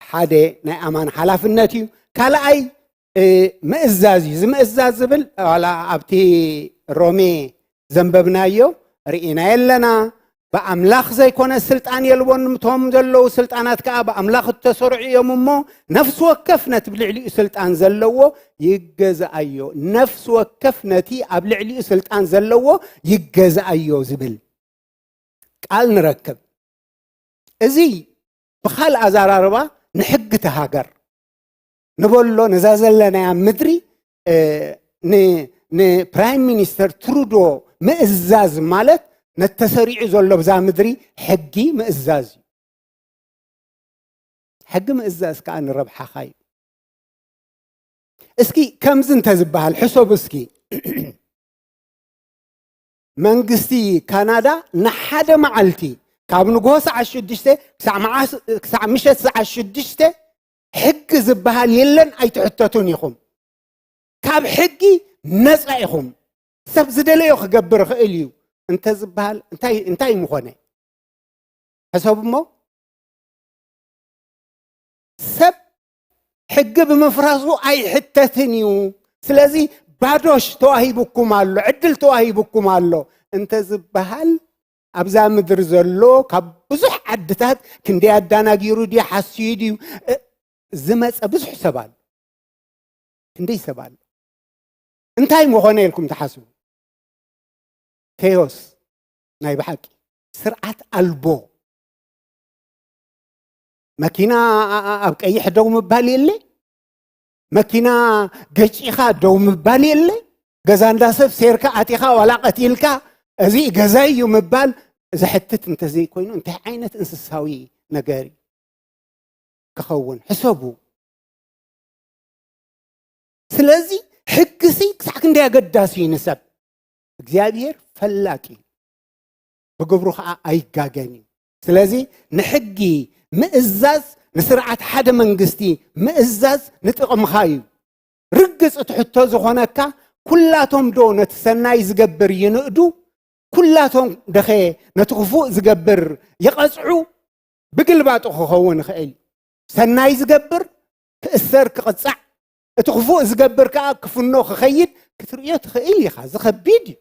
ሓደ ናይ ኣማን ሓላፍነት እዩ። ካልኣይ፣ እ፣ ምእዛዝ እዩ። እዚ ምእዛዝ ዝብል ዋላ ኣብቲ ሮሜ ዘንበብናዮ ርኢና የለና። ብኣምላኽ ዘይኮነ ስልጣን የልቦን፣ እቶም ዘለዉ ስልጣናት ከኣ ብኣምላኽ እተሰርዑ እዮም እሞ፣ ነፍሲ ወከፍ ነቲ ብልዕሊኡ ስልጣን ዘለዎ ይገዝኣዮ። ነፍሲ ወከፍ ነቲ ኣብ ልዕሊኡ ስልጣን ዘለዎ ይገዝኣዮ ዝብል ቃል ንረክብ። እዚ ብኻልእ ኣዘራርባ ንሕጊ እታ ሃገር ንበሎ፣ ነዛ ዘለናያ ምድሪ፣ እ፣ ን-፣ ንፕራይም ሚኒስተር ትሩዶ ምእዛዝ ማለት ነቲ ተሰሪዑ ዘሎ ብዛ ምድሪ ሕጊ ምእዛዝ እዩ። ሕጊ ምእዛዝ ከኣ ንረብሓኻ እዩ። እስኪ ከምዚ እንተዝበሃል ሕሰቡ እስኪ። መንግስቲ ካናዳ ንሓደ መዓልቲ ካብ ንግሆ ሰዓት ሽዱሽተ ክሳዕ መዓስ- ክሳዕ ምሸት ሰዓት ሽዱሽተ ሕጊ ዝበሃል የለን፣ ኣይትሕተቱን ኢኹም። ካብ ሕጊ ነፃ ኢኹም። ሰብ ዝደለዮ ክገብር ይኽእል እዩ እንተዝበሃል እንታይ እንታይ ምኾነ? ሕሰቡ እሞ፣ ሰብ ሕጊ ብምፍራሱ ኣይሕተትን እዩ። ስለዚ ባዶሽ ተዋሂቡኩም ኣሎ፣ ዕድል ተዋሂቡኩም ኣሎ እንተዝበሃል፣ ኣብዛ ምድሪ ዘሎ ካብ ብዙሕ ዓድታት ክንደይ ኣዳናጊሩ ድዩ ሓስዩ ድዩ ዝመፀ ብዙሕ ሰብ ኣሎ። ክንደይ ሰብ ኣሎ። እንታይ ምኾነ ኢልኩም ትሓስቡ? ኬዮስ፣ ናይ ብሓቂ ስርዓት ኣልቦ። መኪና ኣብ ቀይሕ ደው ምባል የለ፣ መኪና ገጪኻ ደው ምባል የለ፣ ገዛ እንዳ ሰብ ሴርካ ኣቲኻ ዋላ ቀቲልካ እዚ ገዛ እዩ ምባል። ዘሕትት እንተዘይኮይኑ እንታይ ዓይነት እንስሳዊ ነገር እዩ ክኸውን? ሕሰቡ። ስለዚ ሕግሲ ክሳዕ ክንደይ ኣገዳሲ እዩ ንሰብ። እግዚኣብሔር ፈላጥ እዩ፣ ብግብሩ ከዓ ኣይጋገን እዩ። ስለዚ ንሕጊ ምእዛዝ፣ ንስርዓት ሓደ መንግስቲ ምእዛዝ ንጥቕምኻ እዩ። ርግጽ እቲ ሕቶ ዝኾነካ፣ ኩላቶም ዶ ነቲ ሰናይ ዝገብር ይንእዱ? ኩላቶም ደኸ ነቲ ክፉእ ዝገብር ይቐጽዑ? ብግልባጡ ክኸውን ይኽእል። ሰናይ ዝገብር ክእሰር ክቕጻዕ፣ እቲ ክፉእ ዝገብር ከኣ ክፍኖ ክኸይድ ክትርእዮ ትኽእል ኢኻ። እዚ ከቢድ እዩ።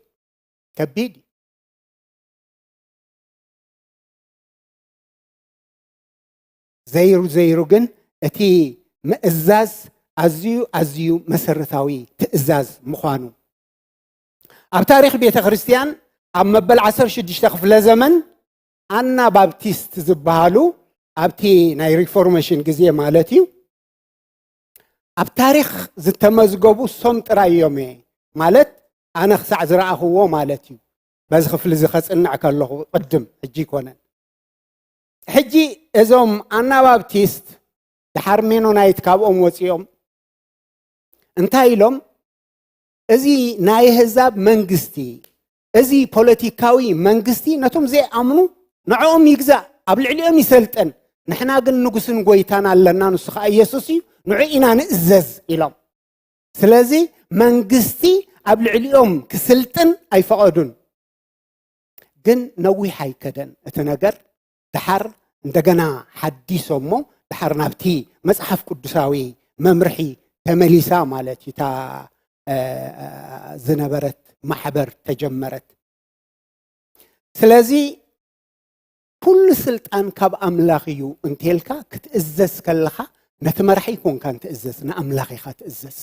ከቢድ እዩ። ዘይሩ ዘይሩ ግን እቲ ምእዛዝ ኣዝዩ ኣዝዩ መሰረታዊ ትእዛዝ ምዃኑ ኣብ ታሪኽ ቤተ ክርስቲያን ኣብ መበል ዓሰርተ ሽዱሽተ ክፍለ ዘመን ኣና ባፕቲስት ዝበሃሉ ኣብቲ ናይ ሪፎርሜሽን ግዜ ማለት እዩ ኣብ ታሪኽ ዝተመዝገቡ ሶም ጥራይ እዮም እየ ማለት ኣነ ክሳዕ ዝረኣኽዎ ማለት እዩ። በዚ ክፍሊ እዚ ከጽንዕ ከለኹ ቅድም ሕጂ ይኮነን። ሕጂ እዞም ኣናባብቲስት ድሓር ሜኖናይት ካብኦም ወፂኦም እንታይ ኢሎም? እዚ ናይ ኣህዛብ መንግስቲ፣ እዚ ፖለቲካዊ መንግስቲ ነቶም ዘይኣምኑ ንዕኦም ይግዛእ፣ ኣብ ልዕሊኦም ይሰልጥን። ንሕና ግን ንጉስን ጎይታን ኣለና፣ ንሱ ከዓ ኢየሱስ እዩ፣ ንዑ ኢና ንእዘዝ ኢሎም። ስለዚ መንግስቲ ኣብ ልዕሊኦም ክስልጥን ኣይፈቐዱን። ግን ነዊሕ ኣይከደን እቲ ነገር። ድሓር እንደገና ሓዲሶሞ ድሓር ናብቲ መጽሓፍ ቅዱሳዊ መምርሒ ተመሊሳ ማለት እዩ። እታ ዝነበረት ማሕበር ተጀመረት። ስለዚ ኩሉ ስልጣን ካብ ኣምላኽ እዩ እንተልካ ክትእዘዝ ከለኻ ነቲ መራሒ ኣይኮንካን ትእዘዝ፣ ንኣምላኽ ኢኻ ትእዘዝ፣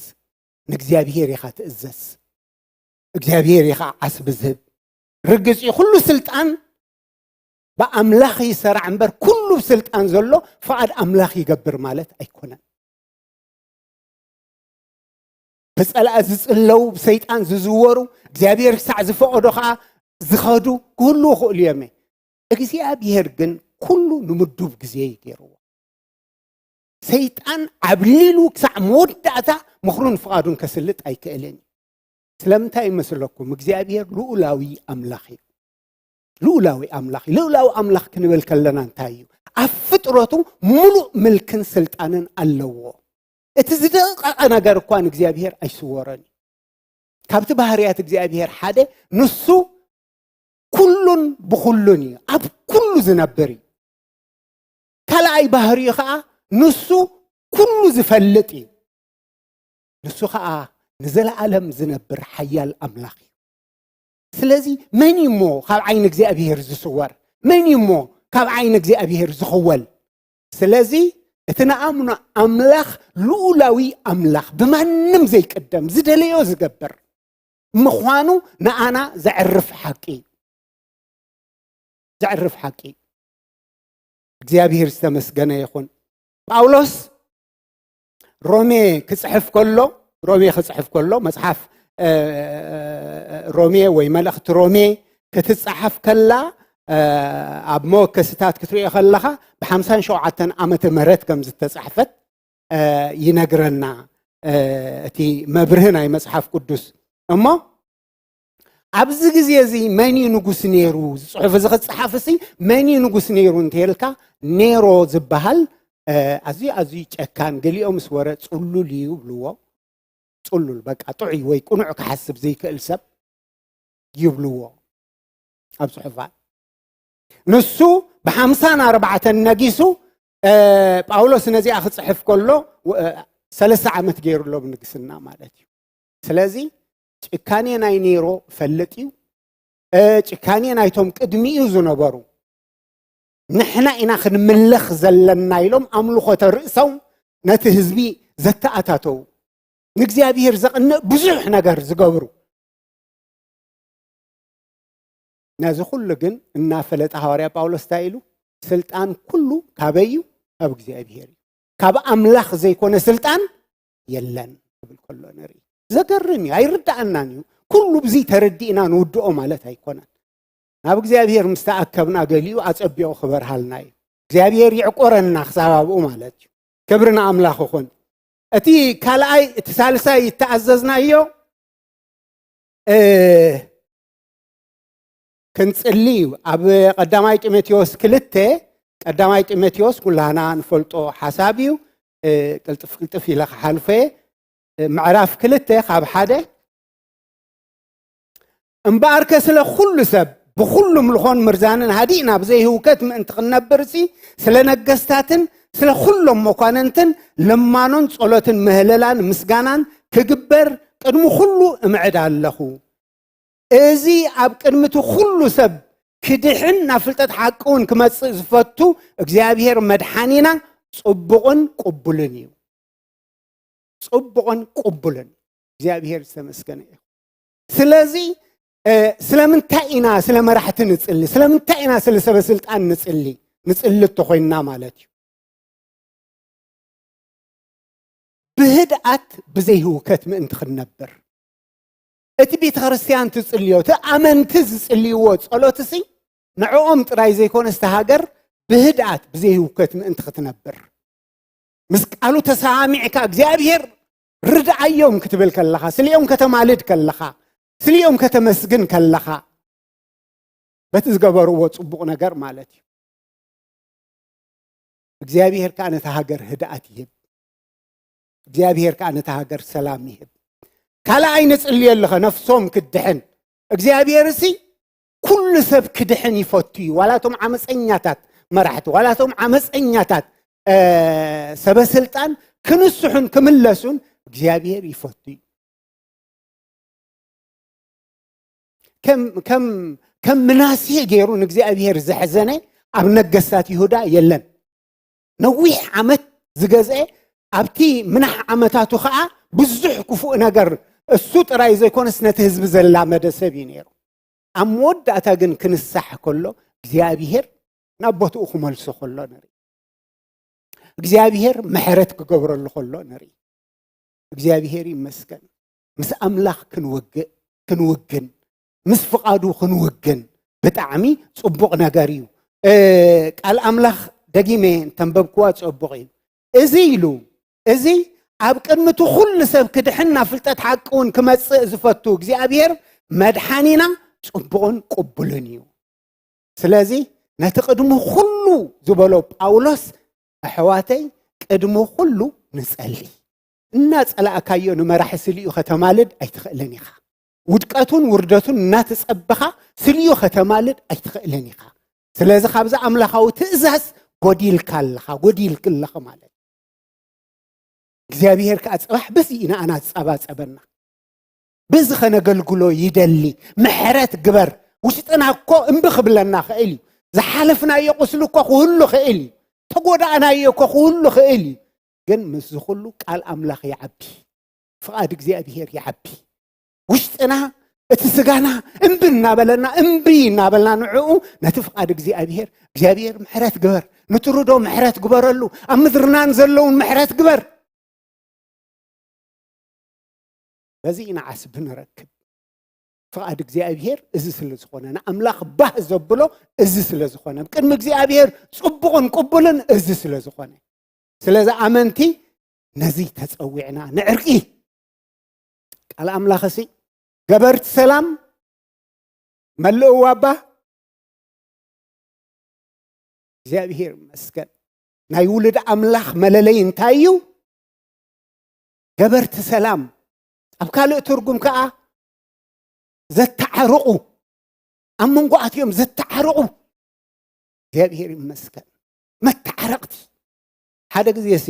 ንእግዚኣብሄር ኢኻ ትእዘዝ። እግዚኣብሄር ኢኻ ዓስቢ ዝህብ። ርግጽ እዩ ኩሉ ስልጣን ብኣምላኽ ይሰራዕ እምበር ኩሉ ስልጣን ዘሎ ፍቓድ ኣምላኽ ይገብር ማለት ኣይኮነን። ብጸላእ ዝጽለው፣ ብሰይጣን ዝዝወሩ፣ እግዚኣብሔር ክሳዕ ዝፈቐዶ ኸዓ ዝኸዱ ክህልዉ ይኽእሉ እዮም። እግዚኣብሔር ግን ኩሉ ንምዱብ ግዜ እዩ ገይርዎ። ሰይጣን ዓብሊሉ ክሳዕ መወዳእታ ምኽሩን ፍቓዱን ከስልጥ ኣይክእልን እዩ። ስለምንታይ ይመስለኩም? እግዚኣብሔር ልኡላዊ ኣምላኽ እዩ። ልኡላዊ ኣምላኽ እዩ። ልኡላዊ ኣምላኽ ክንብል ከለና እንታይ እዩ? ኣብ ፍጥረቱ ሙሉእ ምልክን ስልጣንን ኣለዎ። እቲ ዝደቐቐ ነገር እኳ ንእግዚኣብሔር ኣይስወሮን እዩ። ካብቲ ባህርያት እግዚኣብሔር ሓደ ንሱ ኩሉን ብኹሉን እዩ። ኣብ ኩሉ ዝነብር እዩ። ካልኣይ ባህሪኡ ኸዓ ንሱ ኩሉ ዝፈልጥ እዩ። ንሱ ኸዓ ንዘለዓለም ዝነብር ሓያል ኣምላኽ እዩ። ስለዚ መን እዩ እሞ ካብ ዓይኒ እግዚኣብሔር ዝስወር? መን እዩ እሞ ካብ ዓይኒ እግዚኣብሔር ዝኽወል? ስለዚ እቲ ንኣምኖ ኣምላኽ ልኡላዊ ኣምላኽ፣ ብማንም ዘይቅደም፣ ዝደለዮ ዝገብር ምዃኑ ንኣና ዘዕርፍ ሓቂ እዩ። ዘዕርፍ ሓቂ እዩ። እግዚኣብሔር ዝተመስገነ ይኹን። ጳውሎስ ሮሜ ክጽሕፍ ከሎ፣ ሮሜ ክጽሕፍ ከሎ፣ መጽሓፍ፣ እ፣ ሮሜ ወይ መልእኽቲ ሮሜ ክትጸሓፍ ከላ፣ እ፣ ኣብ መወከስታት ክትርእዮ ከለኻ፣ ብሓምሳን ሸውዓተን ዓመተ ምህረት ከም ዝተጻሕፈት፣ እ፣ ይነግረና። እ፣ እቲ መብርሂ ናይ መጽሓፍ ቅዱስ። እሞ ኣብዚ ግዜ እዚ መን እዩ ንጉስ ነይሩ? እዚ ጽሑፍ እዚ ክጸሓፍ ሲ መን እዩ ንጉስ ነይሩ እንተልካ፣ ኔሮ ዝበሃል፣ እ፣ ኣዝዩ፣ ኣዝዩ ጨካን፣ ገሊኦም ምስ ወረ ጽሉል እዩ ይብልዎ። ጽሉል፣ በቃ ጥዑይ ወይ ቅኑዕ ክሓስብ ዘይክእል ሰብ ይብልዎ ኣብ ጽሑፋት። ንሱ ብሓምሳን ኣርባዕተን ነጊሱ፣ እ፣ ጳውሎስ ነዚኣ ክጽሕፍ ከሎ፣ እ፣ ሰለስተ ዓመት ገይሩ ኣሎ ብንግስና ማለት እዩ። ስለዚ ጭካኔ ናይ ኔሮ ፈልጥ እዩ። እ፣ ጭካኔ ናይቶም ቅድሚኡ ዝነበሩ፣ ንሕና ኢና ክንምለኽ ዘለና ኢሎም ኣምልኾተ ርእሶም ነቲ ህዝቢ ዘተኣታተዉ፣ ንእግዚኣብሔር ዘቕንእ ብዙሕ ነገር ዝገብሩ። ነዚ ኩሉ ግን እናፈለጠ ሃዋርያ ጳውሎስ እንታይ ኢሉ? ስልጣን ኩሉ ካበይ እዩ? ካብ እግዚኣብሔር እዩ። ካብ ኣምላኽ ዘይኮነ ስልጣን የለን ክብል ከሎ ንርኢ። ዘገርም እዩ፣ ኣይርድኣናን እዩ። ኩሉ ብዚ ተረዲእና ንውድኦ ማለት ኣይኮነን። ናብ እግዚኣብሔር ምስ ተኣከብና ገሊኡ ኣጸቢቑ ክበርሃልና እዩ። እግዚኣብሔር ይዕቆረና ክሳብ ኣብኡ ማለት እዩ። ክብሪ ንኣምላኽ ይኹን። እቲ ካልኣይ፣ እቲ ሳልሳይ ይተኣዘዝናዮ፣ እ፣ ክንጽሊ እዩ። ኣብ ቀዳማይ ጢሞቴዎስ ክልተ፣ ቀዳማይ ጢሞቴዎስ ኩላህና ንፈልጦ ሓሳብ እዩ። እ፣ ቅልጥፍ ቅልጥፍ ኢለ ክሓልፎ እየ። እ፣ ምዕራፍ ክልተ ካብ ሓደ፣ እምበኣርከ ስለ ኩሉ ሰብ ብኩሉ ምልኾን ምርዛንን ሃዲእና ብዘይህውከት ምእንቲ ክንነብር ሲ፣ ስለ ነገስታትን ስለ ኩሎም መኳንንትን ልማኖን ጸሎትን ምህለላን ምስጋናን ክግበር ቅድሚ ኩሉ እምዕድ ኣለኹ። እዚ ኣብ ቅድሚ እቲ ኩሉ ሰብ ክድሕን ናብ ፍልጠት ሓቂ እውን ክመጽእ ዝፈቱ እግዚኣብሔር መድሓኒና ጽቡቕን ቅቡልን እዩ። ጽቡቕን ቅቡልን። እግዚኣብሔር ዝተመስገነ እዩ። ስለዚ፣ እ፣ ስለምንታይ ኢና ስለ መራሕቲ ንጽሊ? ስለምንታይ ኢና ስለ ሰበ ስልጣን ንጽሊ? ንጽሊ እንተኾይንና ማለት እዩ። ብህድኣት ብዘይህውከት ምእንቲ ክንነብር። እቲ ቤተ ክርስቲያን ትጽልዮ፣ እቲ ኣመንቲ ዝጽልይዎ ጸሎትሲ ንዕኦም ጥራይ ዘይኮነስ፣ እታ ሃገር ብህድኣት ብዘይህውከት ምእንቲ ክትነብር። ምስ ቃሉ ተሰማሚዕካ፣ እግዚኣብሔር ርድኣዮም ክትብል ከለኻ፣ ስሊኦም ከተማልድ ከለኻ፣ ስሊኦም ከተመስግን ከለኻ፣ በቲ ዝገበርዎ ጽቡቕ ነገር ማለት እዩ። እግዚኣብሔር ከኣ ነታ ሃገር ህድኣት ይህብ። እግዚኣብሔር ከኣ ነታ ሃገር ሰላም ይህብ። ካልኣይ ንጽልየሉ ኸ ነፍሶም ክድሕን። እግዚኣብሔር እሲ ኩሉ ሰብ ክድሕን ይፈቱ እዩ። ዋላ እቶም ዓመፀኛታት መራሕቲ፣ ዋላ እቶም ዓመፀኛታት፣ እ፣ ሰበ ስልጣን ክንስሑን ክምለሱን እግዚኣብሔር ይፈቱ እዩ። ከም፣ ከም፣ ከም ምናሴ ገይሩ ንእግዚኣብሔር ዘሕዘነ ኣብ ነገስታት ይሁዳ የለን። ነዊሕ ዓመት ዝገዝአ፣ ኣብቲ ምናሕ ዓመታቱ ኸዓ ብዙሕ ክፉእ ነገር እሱ ጥራይ ዘይኮነስ ነቲ ህዝቢ ዘላመደ ሰብ እዩ ነይሩ። ኣብ መወዳእታ ግን ክንሳሕ ከሎ እግዚኣብሔር ናብ ቦትኡ ክመልሶ ከሎ ንርኢ። እግዚኣብሔር ምሕረት ክገብረሉ ከሎ ንርኢ። እግዚኣብሔር ይመስገን። ምስ ኣምላኽ ክንወግእ፣ ክንውግን፣ ምስ ፍቓዱ ክንውግን ብጣዕሚ ጽቡቕ ነገር እዩ። እ፣ ቃል ኣምላኽ ደጊመ እንተንበብክዋ ጽቡቕ እዩ። እዚ ኢሉ፣ እዚ ኣብ ቅድሚ እቲ ኩሉ ሰብ ክድሕን ናብ ፍልጠት ሓቂ እውን ክመጽእ ዝፈቱ እግዚኣብሔር መድሓኒና ጽቡቕን ቅቡልን እዩ። ስለዚ ነቲ ቅድሚ ኩሉ ዝበሎ ጳውሎስ፣ ኣሕዋተይ፣ ቅድሚ ኩሉ ንጸሊ። እናጸላእካዮ ንመራሒ ስሊኡ ከተማልድ ኣይትኽእልን ኢኻ። ውድቀቱን ውርደቱን እናተጸበኻ ስሊኡ ከተማልድ ኣይትኽእልን ኢኻ። ስለዚ ካብዚ ኣምላኻዊ ትእዛዝ ጎዲልካ ኣለኻ፣ ጎዲልክ ኣለኺ ማለት እዩ። እግዚኣብሔር ከኣ ጽባሕ በዚ ኢና ኣና ዝጸባጸበና። በዚ ኸነገልግሎ ይደሊ። ምሕረት ግበር። ውሽጥና እኮ እምቢ ክብለና ኽእል እዩ። ዝሓለፍናዮ ቁስሊ እኮ ክህሉ ኽእል እዩ። ተጎዳእናዮ እኮ ክህሉ ኽእል እዩ። ግን ምስዚ ኹሉ ቃል ኣምላኽ ይዓቢ። ፍቓድ እግዚኣብሔር ይዓቢ። ውሽጥና፣ እቲ ስጋና እምቢ እናበለና፣ እምቢ እናበልና ንዕኡ፣ ነቲ ፍቓድ እግዚኣብሔር፣ እግዚኣብሔር ምሕረት ግበር፣ ንትሩዶ ምሕረት ግበረሉ፣ ኣብ ምድርና ንዘለውን ምሕረት ግበር። በዚ ኢና ዓስቢ ንረክብ። ፍቓድ እግዚኣብሔር እዚ ስለ ዝኾነ፣ ንኣምላኽ ባህ ዘብሎ እዚ ስለ ዝኾነ፣ ቅድሚ እግዚኣብሔር ጽቡቕን ቅቡልን እዚ ስለ ዝኾነ። ስለዚ ኣመንቲ ነዚ ተጸዊዕና ንዕርቂ። ቃል ኣምላኽሲ ገበርቲ ሰላም መልእዎ ኣባ። እግዚኣብሔር ይመስገን። ናይ ውሉድ ኣምላኽ መለለይ እንታይ እዩ? ገበርቲ ሰላም። ኣብ ካልእ ትርጉም ከኣ ዘተዓርቑ፣ ኣብ መንጎኣትዮም ዘተዓርቑ። እግዚኣብሔር ይመስገን። መተዓረቕቲ። ሓደ ግዜ ሲ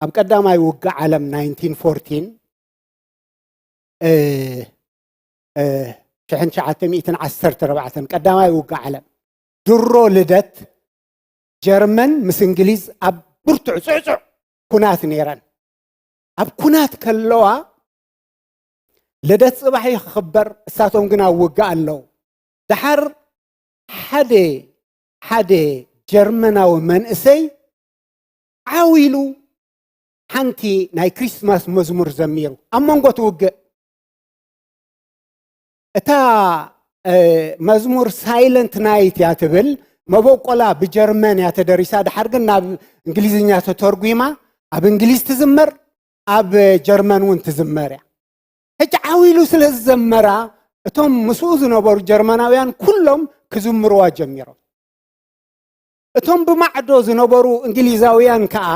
ኣብ ቀዳማይ ውግእ ዓለም ናይንቲን ፎርቲን፣ እ፣ እ፣ ሽሕን ትሽዓተ ሚእትን ዓሰርተ ኣርባዕተን ቀዳማይ ውግእ ዓለም ድሮ ልደት ጀርመን ምስ እንግሊዝ ኣብ ብርቱዕ ጽዕጹዕ ኩናት ነይረን። ኣብ ኩናት ከለዋ ልደት ጽባሕ እዩ ክኽበር፣ እሳቶም ግን ኣብ ውግእ ኣለዉ። ደሓር ሓደ ሓደ ጀርመናዊ መንእሰይ ዓው ኢሉ ሓንቲ ናይ ክሪስማስ መዝሙር ዘሚሩ ኣብ መንጎ እቲ ውግእ። እታ እ፣ መዝሙር ሳይለንት ናይት እያ ትብል። መበቆላ ብጀርመን እያ ተደሪሳ፣ ድሓር ግን ናብ እንግሊዝኛ ተተርጉማ ኣብ እንግሊዝ ትዝመር፣ ኣብ ጀርመን እውን ትዝመር እያ። ሕጂ ዓው ኢሉ ስለ ዝዘመራ እቶም ምስኡ ዝነበሩ ጀርመናውያን ኩሎም ክዝምርዋ ጀሚሮም። እቶም ብማዕዶ ዝነበሩ እንግሊዛውያን ከኣ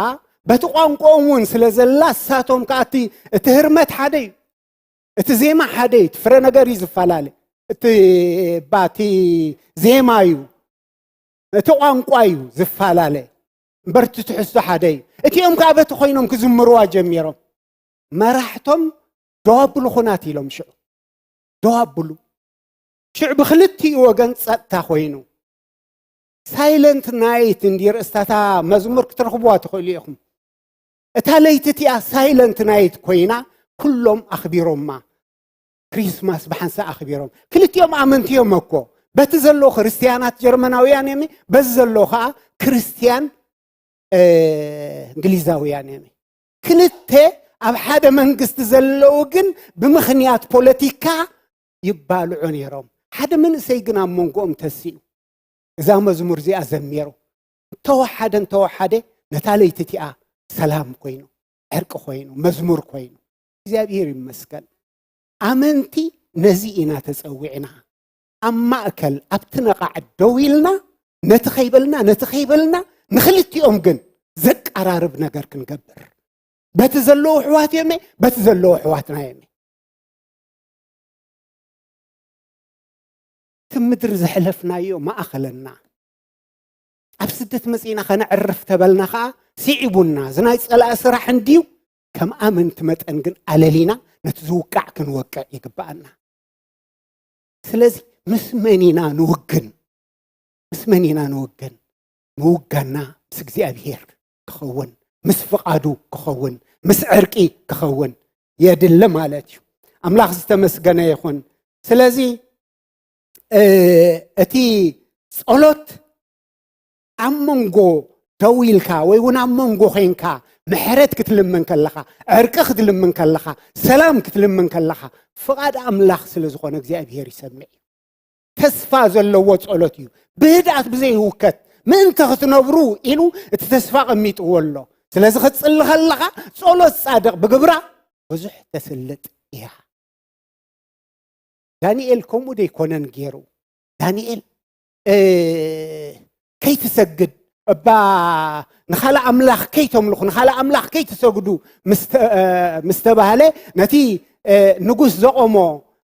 በቲ ቋንቋኦም እውን ስለ ዘላ እሳቶም ከኣ እቲ፣ እቲ ህርመት ሓደ እዩ። እቲ ዜማ ሓደ እዩ። እቲ ፍረ ነገር እዩ ዝፈላለ። እቲ፣ እባ፣ እቲ ዜማ እዩ። እቲ ቋንቋ እዩ ዝፈላለ። እምበር እቲ ትሕዝቶ ሓደ እዩ። እቲኦም ከኣ በቲ ኮይኖም ክዝምርዋ ጀሚሮም። መራሕቶም ደው ኣብሉ ኹናት ኢሎም ሽዑ። ደው ኣብሉ። ሽዑ ብክልቲኡ ወገን ጸጥታ ኮይኑ። ሳይለንት ናይት እንዲ ርእስታታ መዝሙር ክትረኽብዋ ትኽእሉ ኢኹም። እታ ለይቲ እቲኣ ሳይለንት ናይት ኮይና ኩሎም ኣኽቢሮማ። ክሪስማስ ብሓንሳእ ኣኽቢሮም። ክልቲኦም ኣመንቲ እዮም እኮ። በቲ ዘለዉ ክርስትያናት ጀርመናውያን እዮም፣ በዚ ዘለዉ ኸኣ ክርስትያን፣ እ፣ እንግሊዛውያን እዮም። ክልተ ኣብ ሓደ መንግስቲ ዘለዉ ግን ብምኽንያት ፖለቲካ ይባልዑ ነይሮም። ሓደ መንእሰይ ግን ኣብ መንጎኦም ተሲኡ እዛ መዝሙር እዚኣ ዘሚሩ። እንተወሓደ፣ እንተወሓደ ነታ ለይቲ እቲኣ ሰላም ኮይኑ፣ ዕርቂ ኮይኑ፣ መዝሙር ኮይኑ። እግዚኣብሔር ይመስገን። ኣመንቲ ነዚ ኢና ተጸዊዕና። ኣብ ማእከል፣ ኣብቲ ነቓዕ ደው ኢልና፣ ነቲ ከይበልና፣ ነቲ ከይበልና፣ ንኽልቲኦም ግን ዘቀራርብ ነገር ክንገብር። በቲ ዘለዉ ኣሕዋት እዮም፣ በቲ ዘለዉ ኣሕዋትና እዮም። እቲ ምድሪ ዘሕለፍናዮ መኣኸለና። ኣብ ስደት መጺእና ከነዕርፍ ተበልና ኸኣ ስዒቡና። እዚ ናይ ጸላኢ ስራሕ እንድዩ። ከም ኣመንቲ መጠን ግን ኣለሊና ነቲ ዝውቃዕ ክንወቅዕ ይግብኣና። ስለዚ ምስ መን ኢና ንውግን? ምስ መን ኢና ንውግን? ምውጋንና ምስ እግዚኣብሔር ክኸውን፣ ምስ ፍቓዱ ክኸውን፣ ምስ ዕርቂ ክኸውን የድሊ ማለት እዩ። ኣምላኽ ዝተመስገነ ይኹን። ስለዚ፣ እ፣ እቲ ጸሎት ኣብ መንጎ ደው ኢልካ ወይ እውን ኣብ መንጎ ዄንካ ምሕረት ክትልምን ከለኻ፣ ዕርቂ ክትልምን ከለኻ፣ ሰላም ክትልምን ከለኻ፣ ፍቓድ ኣምላኽ ስለ ዝኾነ እግዚኣብሔር ይሰምዕ እዩ። ተስፋ ዘለዎ ጸሎት እዩ። ብህድኣት ብዘይህውከት ምእንቲ ክትነብሩ ኢሉ እቲ ተስፋ ኣቐሚጥዎ ኣሎ። ስለዚ ክትጽሊ ከለኻ ጸሎት ጻድቕ ብግብራ ብዙሕ ተስልጥ እያ። ዳንኤል ከምኡ ደይኮነን ገይሩ። ዳንኤል፣ እ፣ ከይትሰግድ እባ ንኻልእ ኣምላኽ ከይተምልኹ፣ ንኻልእ ኣምላኽ ከይትሰግዱ ምስ ተ-፣ እ፣ ምስ ተባህለ፣ ነቲ፣ እ፣ ንጉስ ዘቖሞ፣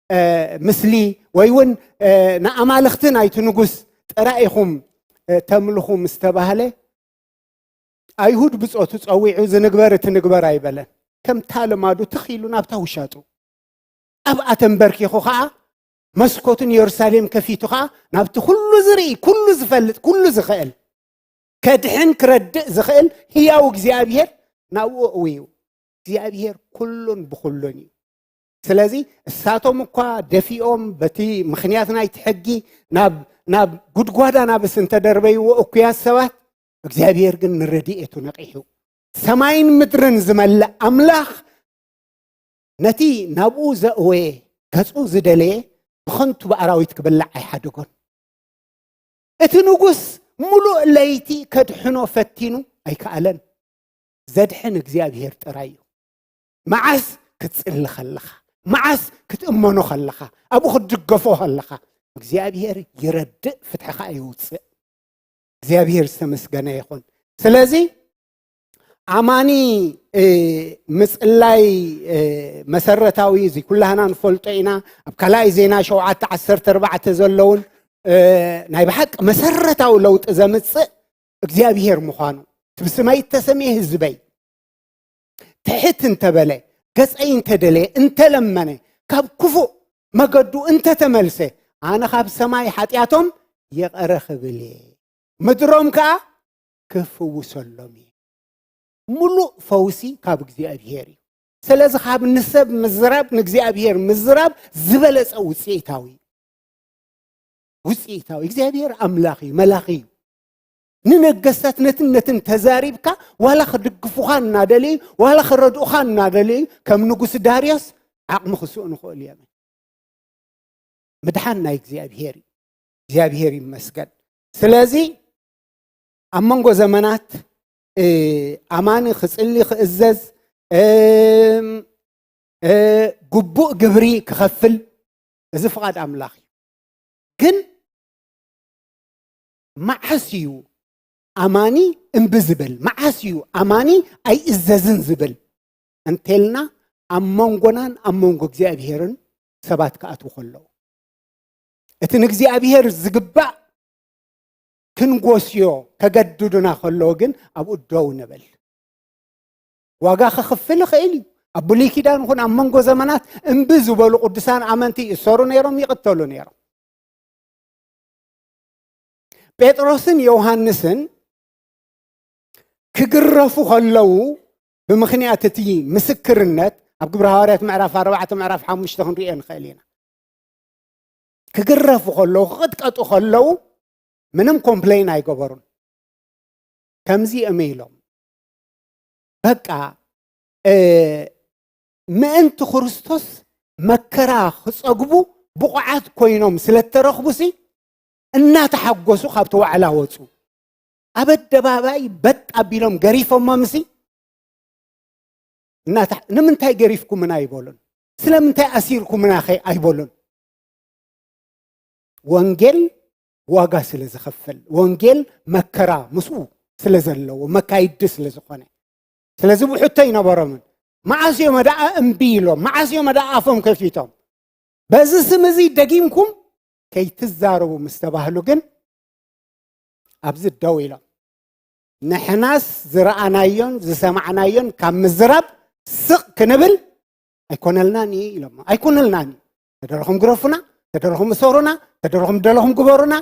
እ፣ ምስሊ ወይ እውን፣ እ፣ ንኣማልኽቲ ናይቲ ንጉስ ጥራይ ኢኹም፣ እ፣ ተምልኹ ምስ ተባህለ፣ ኣይሁድ ብጾቱ ጸዊዑ ዝንግበር እቲ ንግበር ኣይበለን። ከምታ ልማዱ ትኽ ኢሉ ናብታ ውሻጡ ኣብኣ ተንበርኪኹ ኸኣ መስኮቱ ንየሩሳሌም ከፊቱ ኸኣ ናብቲ ኩሉ ዝርኢ፣ ኩሉ ዝፈልጥ፣ ኩሉ ዝኽእል፣ ከድሕን ክረድእ ዝኽእል ህያው እግዚኣብሔር ናብኡ እውዩ። እግዚኣብሔር ኩሉን ብኹሉን እዩ። ስለዚ እሳቶም እኳ ደፊኦም በቲ ምኽንያት ናይቲ ሕጊ ናብ፣ ናብ ጉድጓዳ ናብስ እንተደርበይዎ እኩያት ሰባት፣ እግዚኣብሔር ግን ንረድኤቱ ነቒሑ። ሰማይን ምድርን ዝመልእ ኣምላኽ ነቲ ናብኡ ዘእወየ ገጹ ዝደለየ ብኸንቱ ብኣራዊት ክብላዕ ኣይሓደጎን። እቲ ንጉስ ምሉእ ለይቲ ከድሕኖ ፈቲኑ ኣይከኣለን። ዘድሕን እግዚኣብሔር ጥራይ እዩ። መዓስ ክትጽሊ ከለኻ፣ መዓስ ክትእመኖ ከለኻ፣ ኣብኡ ክትድገፎ ከለኻ፣ እግዚኣብሔር ይረድእ፣ ፍትሒ ኸኣ የውፅእ። እግዚኣብሔር ዝተመስገነ ይኹን። ስለዚ ኣማኒ ምፅላይ መሰረታዊ፣ እዚ ኩላህና ንፈልጦ ኢና። ኣብ ካልኣይ ዜና ሸውዓተ ዓሰርተ ኣርባዕተ ዘለውን ናይ ብሓቂ መሰረታዊ ለውጢ ዘምፅእ እግዚኣብሔር ምዃኑ፣ ብስመይ እተሰምየ ህዝበይ ትሕት እንተበለ፣ ገጸይ እንተደለየ፣ እንተለመነ፣ ካብ ክፉእ መገዱ እንተተመልሰ፣ ኣነ ካብ ሰማይ ሓጢኣቶም ይቐረ ክብል እየ፣ ምድሮም ከኣ ክፍውሰሎም እየ። ምሉእ ፈውሲ ካብ እግዚኣብሔር እዩ። ስለዚ ካብ ንሰብ ምዝራብ ንእግዚኣብሔር ምዝራብ ዝበለጸ ውፅኢታዊ እዩ። ውፅኢታዊ እግዚኣብሔር ኣምላኽ እዩ፣ መላኺ እዩ። ንነገስታት ነትን ነትን ተዛሪብካ ዋላ ክድግፉኻ እናደለዩ ዋላ ክረድኡኻ እናደለዩ ከም ንጉስ ዳርዮስ ዓቕሚ ክስእኑ ክእሉ እዮም። ምድሓን ናይ እግዚኣብሔር እዩ። እግዚኣብሔር ይመስገን። ስለዚ ኣብ መንጎ ዘመናት ኣማኒ ክጽሊ ክእዘዝ፣ ግቡእ ግብሪ ክኸፍል፣ እዚ ፍቓድ ኣምላኽ እዩ። ግን መዓስ እዩ ኣማኒ እምቢ ዝብል? መዓስ እዩ ኣማኒ ኣይእዘዝን ዝብል እንተልና፣ ኣብ መንጎናን ኣብ መንጎ እግዚኣብሔርን ሰባት ክኣትዉ ከለዉ፣ እቲ ንእግዚኣብሔር ዝግባእ ክንጎስዮ ከገድዱና ከለዉ ግን ኣብኡ ደው ንብል። ዋጋ ክኽፍል ይኽእል እዩ። ኣብ ብሉይ ኪዳን ይኹን ኣብ መንጎ ዘመናት እምቢ ዝበሉ ቅዱሳን ኣመንቲ ይእሰሩ ነይሮም፣ ይቕተሉ ነይሮም። ጴጥሮስን ዮሃንስን ክግረፉ ከለዉ፣ ብምኽንያት እቲ ምስክርነት ኣብ ግብረ ሃዋርያት ምዕራፍ ኣርባዕተ ምዕራፍ ሓሙሽተ ክንሪኦ ንኽእል ኢና። ክግረፉ ከለዉ፣ ክቕጥቀጡ ከለዉ ምንም ኮምፕሌን ኣይገበሩን። ከምዚ እዮም ኢሎም፣ በቃ ምእንቲ ክርስቶስ መከራ ክጸግቡ ብቑዓት ኮይኖም ስለ እተረኽቡሲ፣ እናተሓጎሱ ካብቲ ዋዕላ ወጹ። ኣብ ኣደባባይ በጥ ኣቢሎም ገሪፎሞምሲ፣ እናተ-፣ ንምንታይ ገሪፍኩምና ኣይበሉን። ስለምንታይ ኣሲርኩምናኸ ኣይበሉን። ወንጌል ዋጋ ስለ ዝኸፍል፣ ወንጌል መከራ ምስኡ ስለ ዘለዎ፣ መካይዲ ስለ ዝኾነ። ስለዚ ብሕቶ ኣይነበሮምን። መዓስ እዮም ደኣ እምቢ ኢሎም? መዓስ እዮም ደኣ ኣፎም ከፊቶም? በዚ ስም እዚ ደጊምኩም ከይትዛረቡ ምስ ተባህሉ ግን ኣብዚ ደው ኢሎም። ንሕናስ ዝረኣናዮን ዝሰማዕናዮን ካብ ምዝራብ ስቕ ክንብል ኣይኮነልናን እዩ ኢሎም። ኣይኮነልናን እዩ። ተደለኹም ግረፉና፣ ተደለኹም እሰሩና፣ ተደለኹም ደለኹም ግበሩና።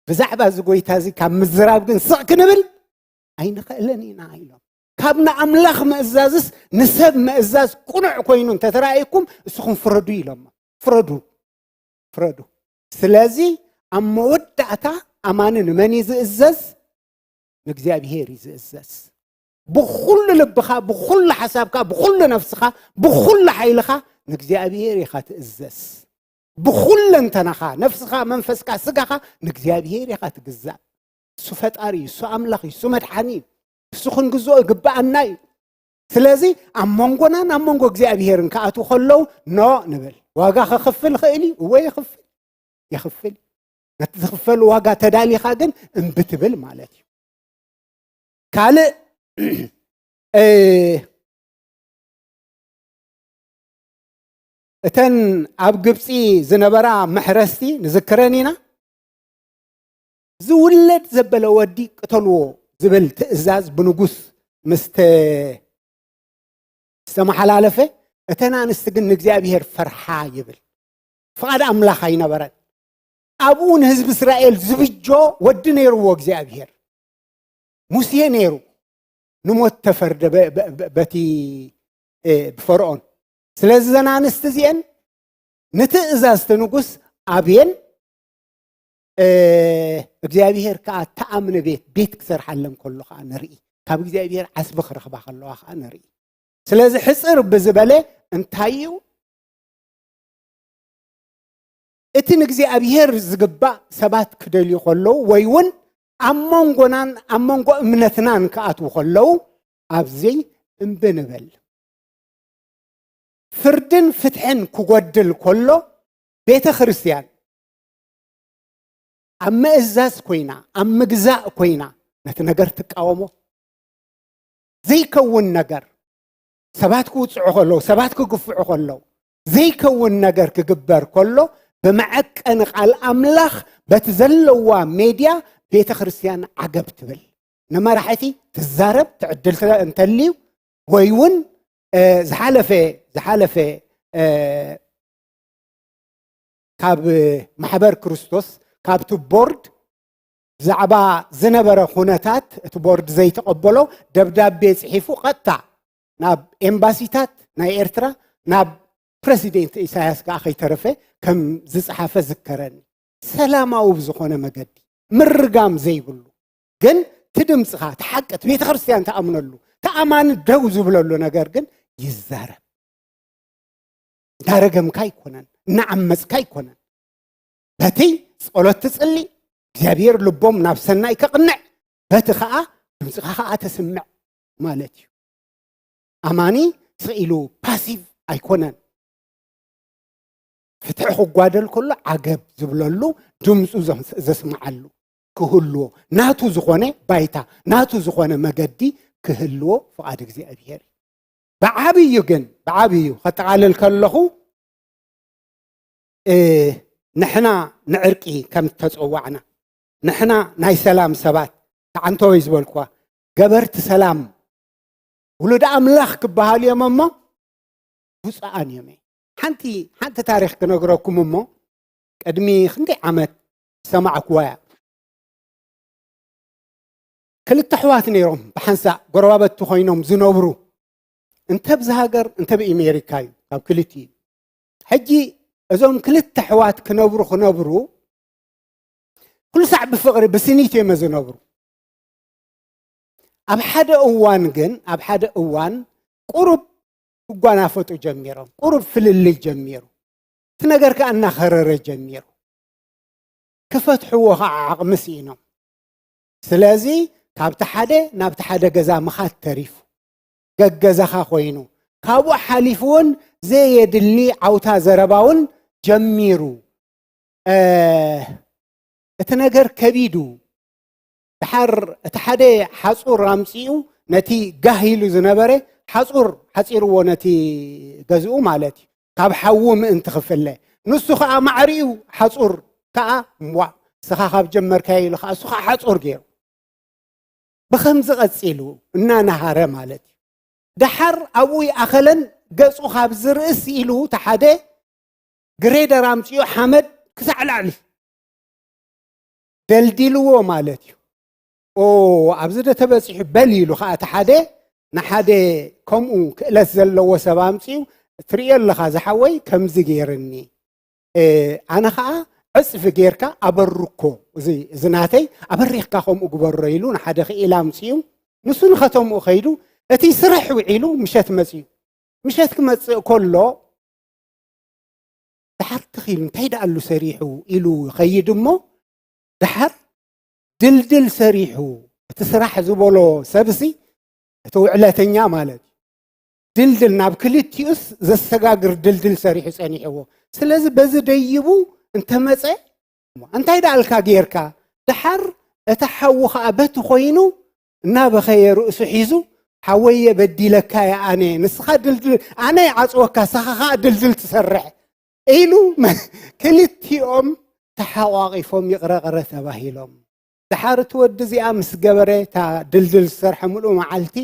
ብዛዕባ እዚ ጎይታ እዚ ካብ ምዝራብ ግን ስቕ ክንብል ኣይንኽእልን ኢና ኢሎም። ካብ ንኣምላኽ ምእዛዝስ ንሰብ ምእዛዝ ቅኑዕ ኮይኑ እንተተራእየኩም እስኹም ፍረዱ ኢሎም። ፍረዱ፣ ፍረዱ። ስለዚ ኣብ መወዳእታ ኣማኒ ንመን እዩ ዝእዘዝ? ንእግዚኣብሔር እዩ ዝእዘዝ። ብኹሉ ልብኻ፣ ብኹሉ ሓሳብካ፣ ብኹሉ ነፍስኻ፣ ብኹሉ ሓይልኻ ንእግዚኣብሔር ኢኻ ትእዘዝ። ብኹለንተናኻ፣ ነፍስኻ፣ መንፈስካ፣ ስጋኻ ንእግዚኣብሔር ኢኻ ትግዛእ። እሱ ፈጣሪ እዩ፣ እሱ ኣምላኽ እዩ፣ እሱ መድሓኒ እዩ። እሱ ክንግዝኦ ይግብኣና እዩ። ስለዚ ኣብ መንጎናን ኣብ መንጎ እግዚኣብሔርን ክኣትዉ ከለዉ ኖ ንብል። ዋጋ ከኽፍል ይኽእል እዩ፣ እወ የኽፍል፣ የኽፍል እዩ። ነቲ ዝኽፈል ዋጋ ተዳሊኻ ግን እምቢ ትብል ማለት እዩ። ካልእ እ፣ እተን ኣብ ግብፂ ዝነበራ መሕረስቲ ንዝክረን ኢና። ዝውለድ ዘበለ ወዲ ቅተልዎ ዝብል ትእዛዝ ብንጉስ ምስ ተ-፣ ዝተመሓላለፈ፣ እተን ኣንስቲ ግን ንእግዚኣብሔር ፈርሓ ይብል። ፍቓድ ኣምላኽ ኣይነበረን። ኣብኡ ንህዝቢ እስራኤል ዝብጆ ወዲ ነይርዎ እግዚኣብሔር። ሙሴ ነይሩ ንሞት ተፈርደ በ-፣ በ-፣ በ-፣ በቲ፣ እ፣ ብፈርዖን። ስለዚ እዘን ኣንስቲ እዚአን ንትእዛዝ እቲ ንጉስ ኣብየን፣ እ፣ እግዚኣብሔር ከኣ ተኣምነ ቤት፣ ቤት ክሰርሓለን ከሎ ከኣ ንርኢ። ካብ እግዚኣብሔር ዓስቢ ክረኽባ ከለዋ ከኣ ንርኢ። ስለዚ ሕጽር ብዝበለ እንታይ እዩ? እቲ ንእግዚኣብሔር ዝግባእ ሰባት ክደልዩ ከለዉ፣ ወይ እውን ኣብ መንጎናን ኣብ መንጎ እምነትናን ክኣትዉ ከለዉ፣ ኣብዚ እምቢ ንበል። ፍርድን ፍትሕን ክጎድል ከሎ ቤተ ክርስቲያን ኣብ ምእዛዝ ኮይና፣ ኣብ ምግዛእ ኮይና ነቲ ነገር ትቃወሞ። ዘይከውን ነገር ሰባት ክውፅዑ ከለዉ፣ ሰባት ክግፍዑ ከለዉ፣ ዘይከውን ነገር ክግበር ከሎ ብመዐቀኒ ቃል ኣምላኽ በቲ ዘለዋ ሜድያ ቤተ ክርስቲያን ዓገብ ትብል። ንመራሕቲ ትዛረብ፣ ትዕድል ተ-፣ እንተልዩ ወይ እውን እ፣ ዝሓለፈ ዝሓለፈ እ፣ ካብ ማሕበር ክርስቶስ ካብቲ ቦርድ ብዛዕባ ዝነበረ ኩነታት እቲ ቦርድ ዘይተቐበሎ ደብዳቤ ጽሒፉ ቀጥታ ናብ ኤምባሲታት ናይ ኤርትራ ናብ ፕረሲደንት ኢሳያስ ከኣ ከይተረፈ ከም ዝጸሓፈ ዝከረኒ። ሰላማዊ ብዝኾነ መገዲ ምርጋም ዘይብሉ ግን እቲ ድምፅኻ እቲ ሓቂ እቲ ቤተ ክርስቲያን ትኣምነሉ እቲ ኣማኒ ደው ዝብለሉ ነገር ግን ይዛረብ። እንዳረገምካ ኣይኮነን፣ እናዓመፅካ ኣይኮነን። በቲ ጸሎት ትጽሊ፣ እግዚኣብሔር ልቦም ናብ ሰናይ ከቕንዕ፣ በቲ ኸዓ ድምፅኻ ኸዓ ተስምዕ ማለት እዩ። ኣማኒ ስቕ ኢሉ ፓሲቭ ኣይኮነን። ፍትሒ ክጓደል ከሎ ዓገብ ዝብለሉ ድምፁ ዘስ-፣ ዘስምዓሉ ክህልዎ ናቱ ዝኾነ ባይታ ናቱ ዝኾነ መገዲ ክህልዎ ፍቓድ እግዚኣብሔር እዩ። ብዓብዩ ግን ብዓብዩ ከጠቓልል ከለኹ እ፣ ንሕና ንዕርቂ ከም ተጸዋዕና፣ ንሕና ናይ ሰላም ሰባት፣ ተዓንተወይ ዝበልኩዋ፣ ገበርቲ ሰላም፣ ውሉድ ኣምላኽ ክበሃሉ እዮም እሞ፣ ብፁዓን እዮም። ሓንቲ፣ ሓንቲ ታሪኽ ክነግረኩም እሞ፣ ቅድሚ ክንደይ ዓመት ዝሰማዕኩዋ እያ። ክልተ ኣሕዋት ነይሮም፣ ብሓንሳእ ጎረባበቲ ኮይኖም ዝነብሩ። እንተ ብዚ ሃገር፣ እንተ ብኣሜሪካ እዩ፣ ካብ ክልቲኡ። ሕጂ እዞም ክልተ ኣሕዋት ክነብሩ፣ ክነብሩ፣ ኩሉ ሳዕ ብፍቕሪ፣ ብስኒት እዮም ዝነብሩ። ኣብ ሓደ እዋን ግን፣ ኣብ ሓደ እዋን ቁሩብ ክጓናፈጡ ጀሚሮም፣ ቁሩብ ፍልልይ ጀሚሩ። እቲ ነገር ከኣ እናኸረረ ጀሚሩ። ክፈትሕዎ ኸዓ ዓቕሚ ስኢኖም። ስለዚ ካብቲ ሓደ ናብቲ ሓደ ገዛ ምኻድ ተሪፉ፣ ገገዛኻ ኮይኑ፣ ካብኡ ሓሊፉ እውን ዘየድሊ ዓውታ ዘረባ እውን ጀሚሩ። እ፣ እቲ ነገር ከቢዱ። ድሓር እቲ ሓደ ሓጹር ኣምጺኡ ነቲ ጋህ ኢሉ ዝነበረ ሓጹር ሓጺርዎ፣ ነቲ ገዝኡ ማለት እዩ፣ ካብ ሓዉ ምእንቲ ክፍለ። ንሱ ኸኣ ማዕሪኡ ሓጹር ከኣ እምቧእ፣ ንስኻ ካብ ጀመርካዮ ኢሉ ኸኣ እሱ ኸኣ ሓጹር ገይሩ። ብኸምዚ ቀጺሉ እናነሃረ ማለት እዩ። ደሓር ኣብኡ ይኣኸለን ገጹ ካብ ዝርእስ ኢሉ እቲ ሓደ ግሬደር ኣምጺኡ ሓመድ ክሳዕ ላዕሊ ደልዲልዎ ማለት እዩ። ኦ፣ ኣብዚ ዶ ተበጺሑ በል ኢሉ ኸኣ እቲ ሓደ ንሓደ ከምኡ ክእለት ዘለዎ ሰብ ኣምጺኡ፣ "ትርእዮ ኣለኻ ዝሓወይ፣ ከምዚ ገይርኒ፣ እ፣ ኣነ ኸኣ ዕጽፊ ጌርካ ኣበርኮ፣ እዚ፣ እዚ ናተይ ኣበሪኽካ ከምኡ ግበሮ" ኢሉ ንሓደ ክኢላ ኣምጺኡ፣ ንሱ ንኸተምኡ ከይዱ፣ እቲ ስራሕ ውዒሉ ምሸት መጺኡ። ምሸት ክመጽእ ከሎ፣ ደሓር ትኽ ኢሉ፣ "እንታይ ደኣሉ ሰሪሑ?" ኢሉ ይኸይድ እሞ፣ ደሓር ድልድል ሰሪሑ፣ እቲ ስራሕ ዝበሎ ሰብሲ፣ እቲ ውዕለተኛ ማለት እዩ። ድልድል ናብ ክልቲኡስ ዘሰጋግር ድልድል ሰሪሑ ጸኒሕዎ። ስለዚ በዚ ደይቡ እንተመጸ፣ "እንታይ ደኣልካ ጌርካ?" ደሓር እቲ ሓዉ ኸኣ በቲ ኮይኑ እናበኸየ ርእሱ ሒዙ፣ "ሓወየ በዲለካ እየ ኣነ፣ ንስኻ ድልድል፣ ኣነ ይዓጽወካ፣ ንስኻ ኸኣ ድልድል ትሰርሕ" ኢሉ ክልቲኦም ተሓቋቒፎም ይቕረ ቅረ ተባሂሎም። ደሓር እቲ ወዲ እዚኣ ምስ ገበረ እታ ድልድል ዝሰርሐ ምሉእ መዓልቲ፣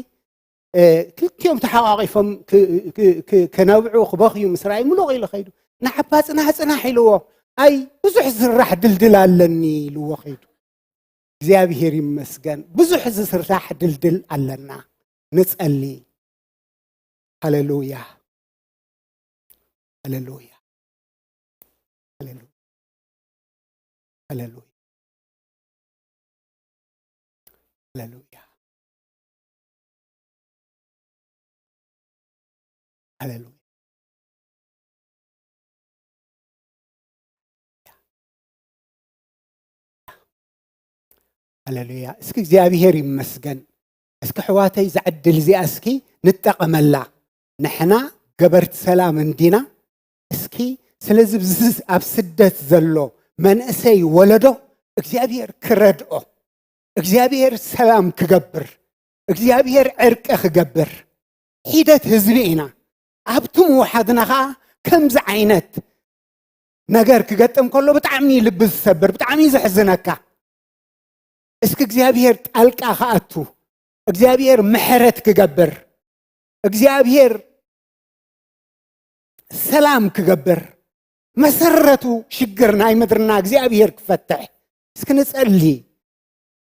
እ፣ ክልቲኦም ተሓቋቒፎም ክ-፣ ክ-፣ ክ-፣ ክነብዑ ክበኽዩ ምስ ረኣዩ ምሉቕ ኢሉ ኸይዱ። "ንዓባ ጽናሕ ጽናሕ" ኢልዎ። "ኣይ ብዙሕ ዝስራሕ ድልድል ኣለኒ" ኢልዎ ኸይዱ። እግዚኣብሔር ይመስገን፣ ብዙሕ ዝስራሕ ድልድል ኣለና። ንጸሊ። ሃሌሉያ፣ ሃሌሉያ፣ ሃሌሉያ፣ ሃሌሉያ፣ ሃሌሉያ፣ ሃሌሉያ። ሃሌሉያ። እስኪ እግዚኣብሔር ይመስገን። እስኪ ኣሕዋተይ፣ እዛ ዕድል እዚኣ እስኪ ንጠቐመላ። ንሕና ገበርቲ ሰላም እንዲና። እስኪ ስለዚ ኣብዚ ኣብ ስደት ዘሎ መንእሰይ ወለዶ እግዚኣብሔር ክረድኦ፣ እግዚኣብሔር ሰላም ክገብር፣ እግዚኣብሔር ዕርቂ ክገብር። ሒደት ህዝቢ ኢና። ኣብቲ ምውሓድና ኸዓ ከምዚ ዓይነት ነገር ክገጥም ከሎ ብጣዕሚ እዩ ልቢ ዝሰብር፣ ብጣዕሚ እዩ ዘሕዝነካ። እስኪ እግዚኣብሔር ጣልቃ ክኣቱ፣ እግዚኣብሔር ምሕረት ክገብር፣ እግዚኣብሔር ሰላም ክገብር፣ መሰረቱ ሽግር ናይ ምድርና እግዚኣብሔር ክፈትሕ። እስኪ ንጸሊ።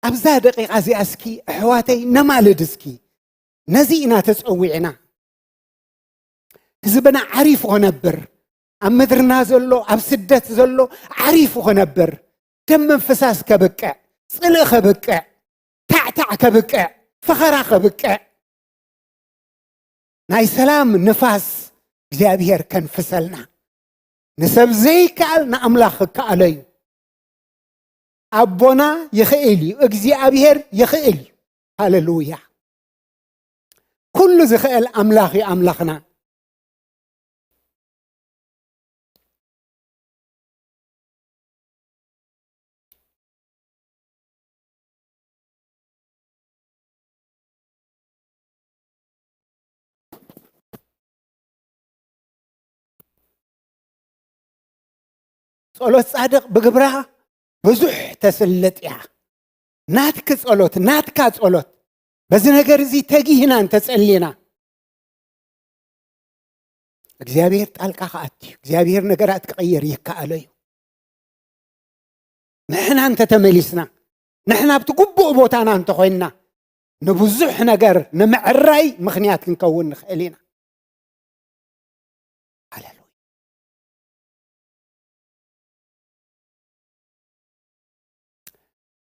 ኣብዛ ደቂቃ እዚኣ እስኪ ኣሕዋተይ ነማልድ እስኪ። ነዚ ኢና ተጸዊዕና። ህዝብና ዓሪፉ ክነብር፣ ኣብ ምድርና ዘሎ፣ ኣብ ስደት ዘሎ ዓሪፉ ክነብር፣ ደም ምፍሳስ ከብቅዕ፣ ጽልኢ ከብቅዕ፣ ታዕታዕ ከብቅዕ፣ ፈኸራ ከብቅዕ፣ ናይ ሰላም ንፋስ እግዚኣብሔር ከንፍሰልና። ንሰብ ዘይከኣል ንኣምላኽ ክከኣሎ እዩ። ኣቦና ይኽእል እዩ፣ እግዚኣብሔር ይኽእል እዩ። ሃሌሉያ! ኩሉ ዝኽእል ኣምላኽ እዩ ኣምላኽና። ጸሎት ጻድቕ ብግብራ ብዙሕ ተስልጥ እያ። ናትኪ ጸሎት፣ ናትካ ጸሎት፣ በዚ ነገር እዚ ተጊህና እንተጸሊና፣ እግዚኣብሔር ጣልቃ ክኣቱ እዩ። እግዚኣብሔር ነገራት ክቕይር ይከኣሎ እዩ። ንሕና እንተተመሊስና፣ ንሕና ኣብቲ ግቡእ ቦታና እንተኾይንና፣ ንብዙሕ ነገር ንምዕራይ ምኽንያት ክንከውን ንኽእል ኢና። ሃሌሉያ።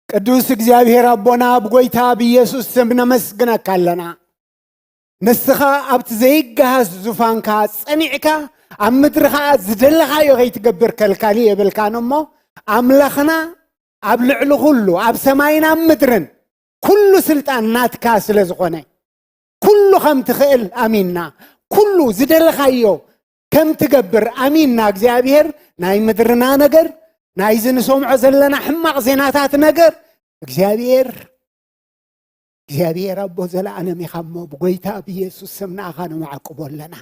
ቅዱስ እግዚኣብሔር ኣቦና፣ ብጎይታ ብኢየሱስ ስም ነመስግነካ ኣለና። ንስኻ ኣብቲ ዘይገሃስ ዙፋንካ ጸኒዕካ፣ ኣብ ምድሪ ኸኣ ዝደለኻዮ ከይትገብር ከልካሊ የብልካን እሞ፣ ኣምላኽና ኣብ ልዕሊ ኩሉ፣ ኣብ ሰማይን ኣብ ምድርን ኩሉ ስልጣን ናትካ ስለ ዝኾነ፣ ኩሉ ከም ትኽእል ኣሚንና፣ ኩሉ ዝደለኻዮ ከም ትገብር ኣሚንና፣ እግዚኣብሔር ናይ ምድርና ነገር፣ ናይዚ ንሰምዖ ዘለና ሕማቕ ዜናታት ነገር፣ እግዚኣብሔር፣ እግዚኣብሔር ኣቦ ዘለኣለም ኢኻ እሞ፣ ብጎይታ ብኢየሱስ ስም ንኣኻ ነማዕቅቦ ኣለና።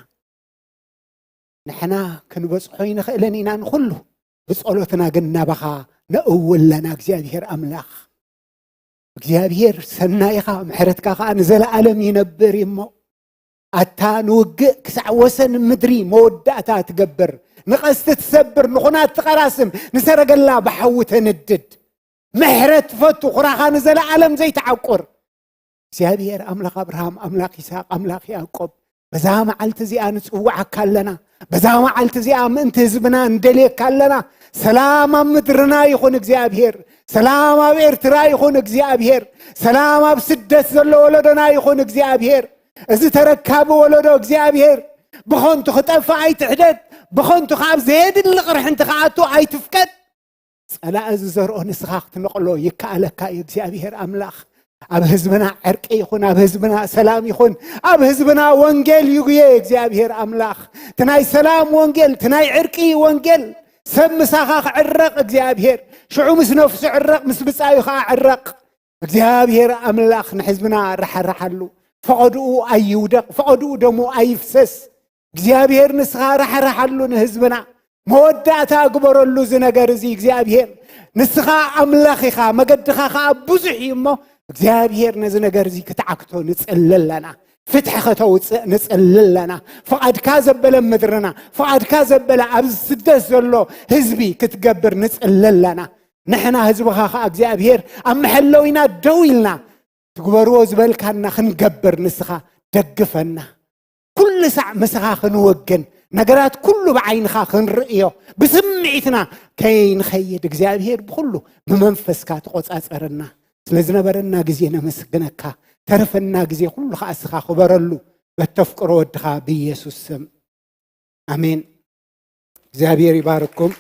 ንሕና ክንበጽሖ ይንኽእልን ኢና ንኹሉ፣ ብጸሎትና ግን ናባኻ ነእዊ ኣለና። እግዚኣብሔር ኣምላኽ፣ እግዚኣብሔር ሰናይኻ፣ ምሕረትካ ኸኣ ንዘለኣለም ይነብር እዩ እሞ፣ ኣታ ንውግእ ክሳዕ ወሰን ምድሪ መወዳእታ ትገብር፣ ንቐስቲ ትሰብር፣ ንኹናት ትቐራስም፣ ንሰረገላ ብሓዊ ተንድድ፣ ምሕረት ትፈቱ፣ ኹራኻ ንዘለኣለም ዘይትዓቁር፣ እግዚኣብሔር ኣምላኽ ኣብርሃም፣ ኣምላኽ ይስሐቅ፣ ኣምላኽ ያዕቆብ፣ በዛ መዓልቲ እዚኣ ንጽውዓካ ኣለና። በዛ መዓልቲ እዚኣ ምእንቲ ህዝብና እንደልየካ ኣለና። ሰላም ኣብ ምድርና ይኹን እግዚኣብሔር። ሰላም ኣብ ኤርትራ ይኹን እግዚኣብሔር። ሰላም ኣብ ስደት ዘሎ ወለዶና ይኹን እግዚኣብሔር። እዚ ተረካቢ ወለዶ እግዚኣብሔር ብኸንቱ ክጠፍእ ኣይትሕደግ፣ ብኸንቱ ካብ ዘየድሊ ቅርሕንቲ ክኣቱ ኣይትፍቀድ። ጸላኢ ዝዘርኦ ንስኻ ክትነቕሎ ይከኣለካ እዩ እግዚኣብሔር ኣምላኽ። ኣብ ህዝብና ዕርቂ ይኹን፣ ኣብ ህዝብና ሰላም ይኹን፣ ኣብ ህዝብና ወንጌል ይጉየ እግዚኣብሔር ኣምላኽ። እቲ ናይ ሰላም ወንጌል፣ እቲ ናይ ዕርቂ ወንጌል፣ ሰብ ምሳኻ ክዕረቕ እግዚኣብሔር፣ ሽዑ ምስ ነፍሱ ዕረቕ፣ ምስ ብጻዩ ኸዓ ዕረቕ። እግዚኣብሔር ኣምላኽ ንህዝብና ራሕራሓሉ፣ ፈቐድኡ ኣይውደቕ፣ ፈቐድኡ ደሙ ኣይፍሰስ። እግዚኣብሔር ንስኻ ራሕራሓሉ ንህዝብና፣ መወዳእታ ግበረሉ እዚ ነገር እዚ እግዚኣብሔር። ንስኻ ኣምላኽ ኢኻ፣ መገድኻ ኸዓ ብዙሕ እዩ እሞ እግዚኣብሔር ነዚ ነገር እዚ ክትዓግቶ ንጽሊ ኣለና። ፍትሒ ከተውፅእ ንጽሊ ኣለና። ፍቓድካ ዘበለ ምድርና፣ ፍቓድካ ዘበለ ኣብዚ ስደት ዘሎ ህዝቢ ክትገብር ንጽሊ ኣለና። ንሕና ህዝብኻ ኸዓ እግዚኣብሔር ኣብ መሐለዊና ደው ኢልና ትግበርዎ ዝበልካና ክንገብር ንስኻ ደግፈና። ኩሉ ሳዕ ምስኻ ክንወግን፣ ነገራት ኩሉ ብዓይንኻ ክንርእዮ፣ ብስምዒትና ከይንኸይድ እግዚኣብሔር ብኹሉ ብመንፈስካ ተቖጻጸረና። ስለ ዝነበረና ግዜ ነመስግነካ። ተረፈና ግዜ ኩሉ ኸዓ እስኻ ክበረሉ በተፍቅሮ ወድኻ ብኢየሱስ ስም። ኣሜን። እግዚኣብሔር ይባርኩም።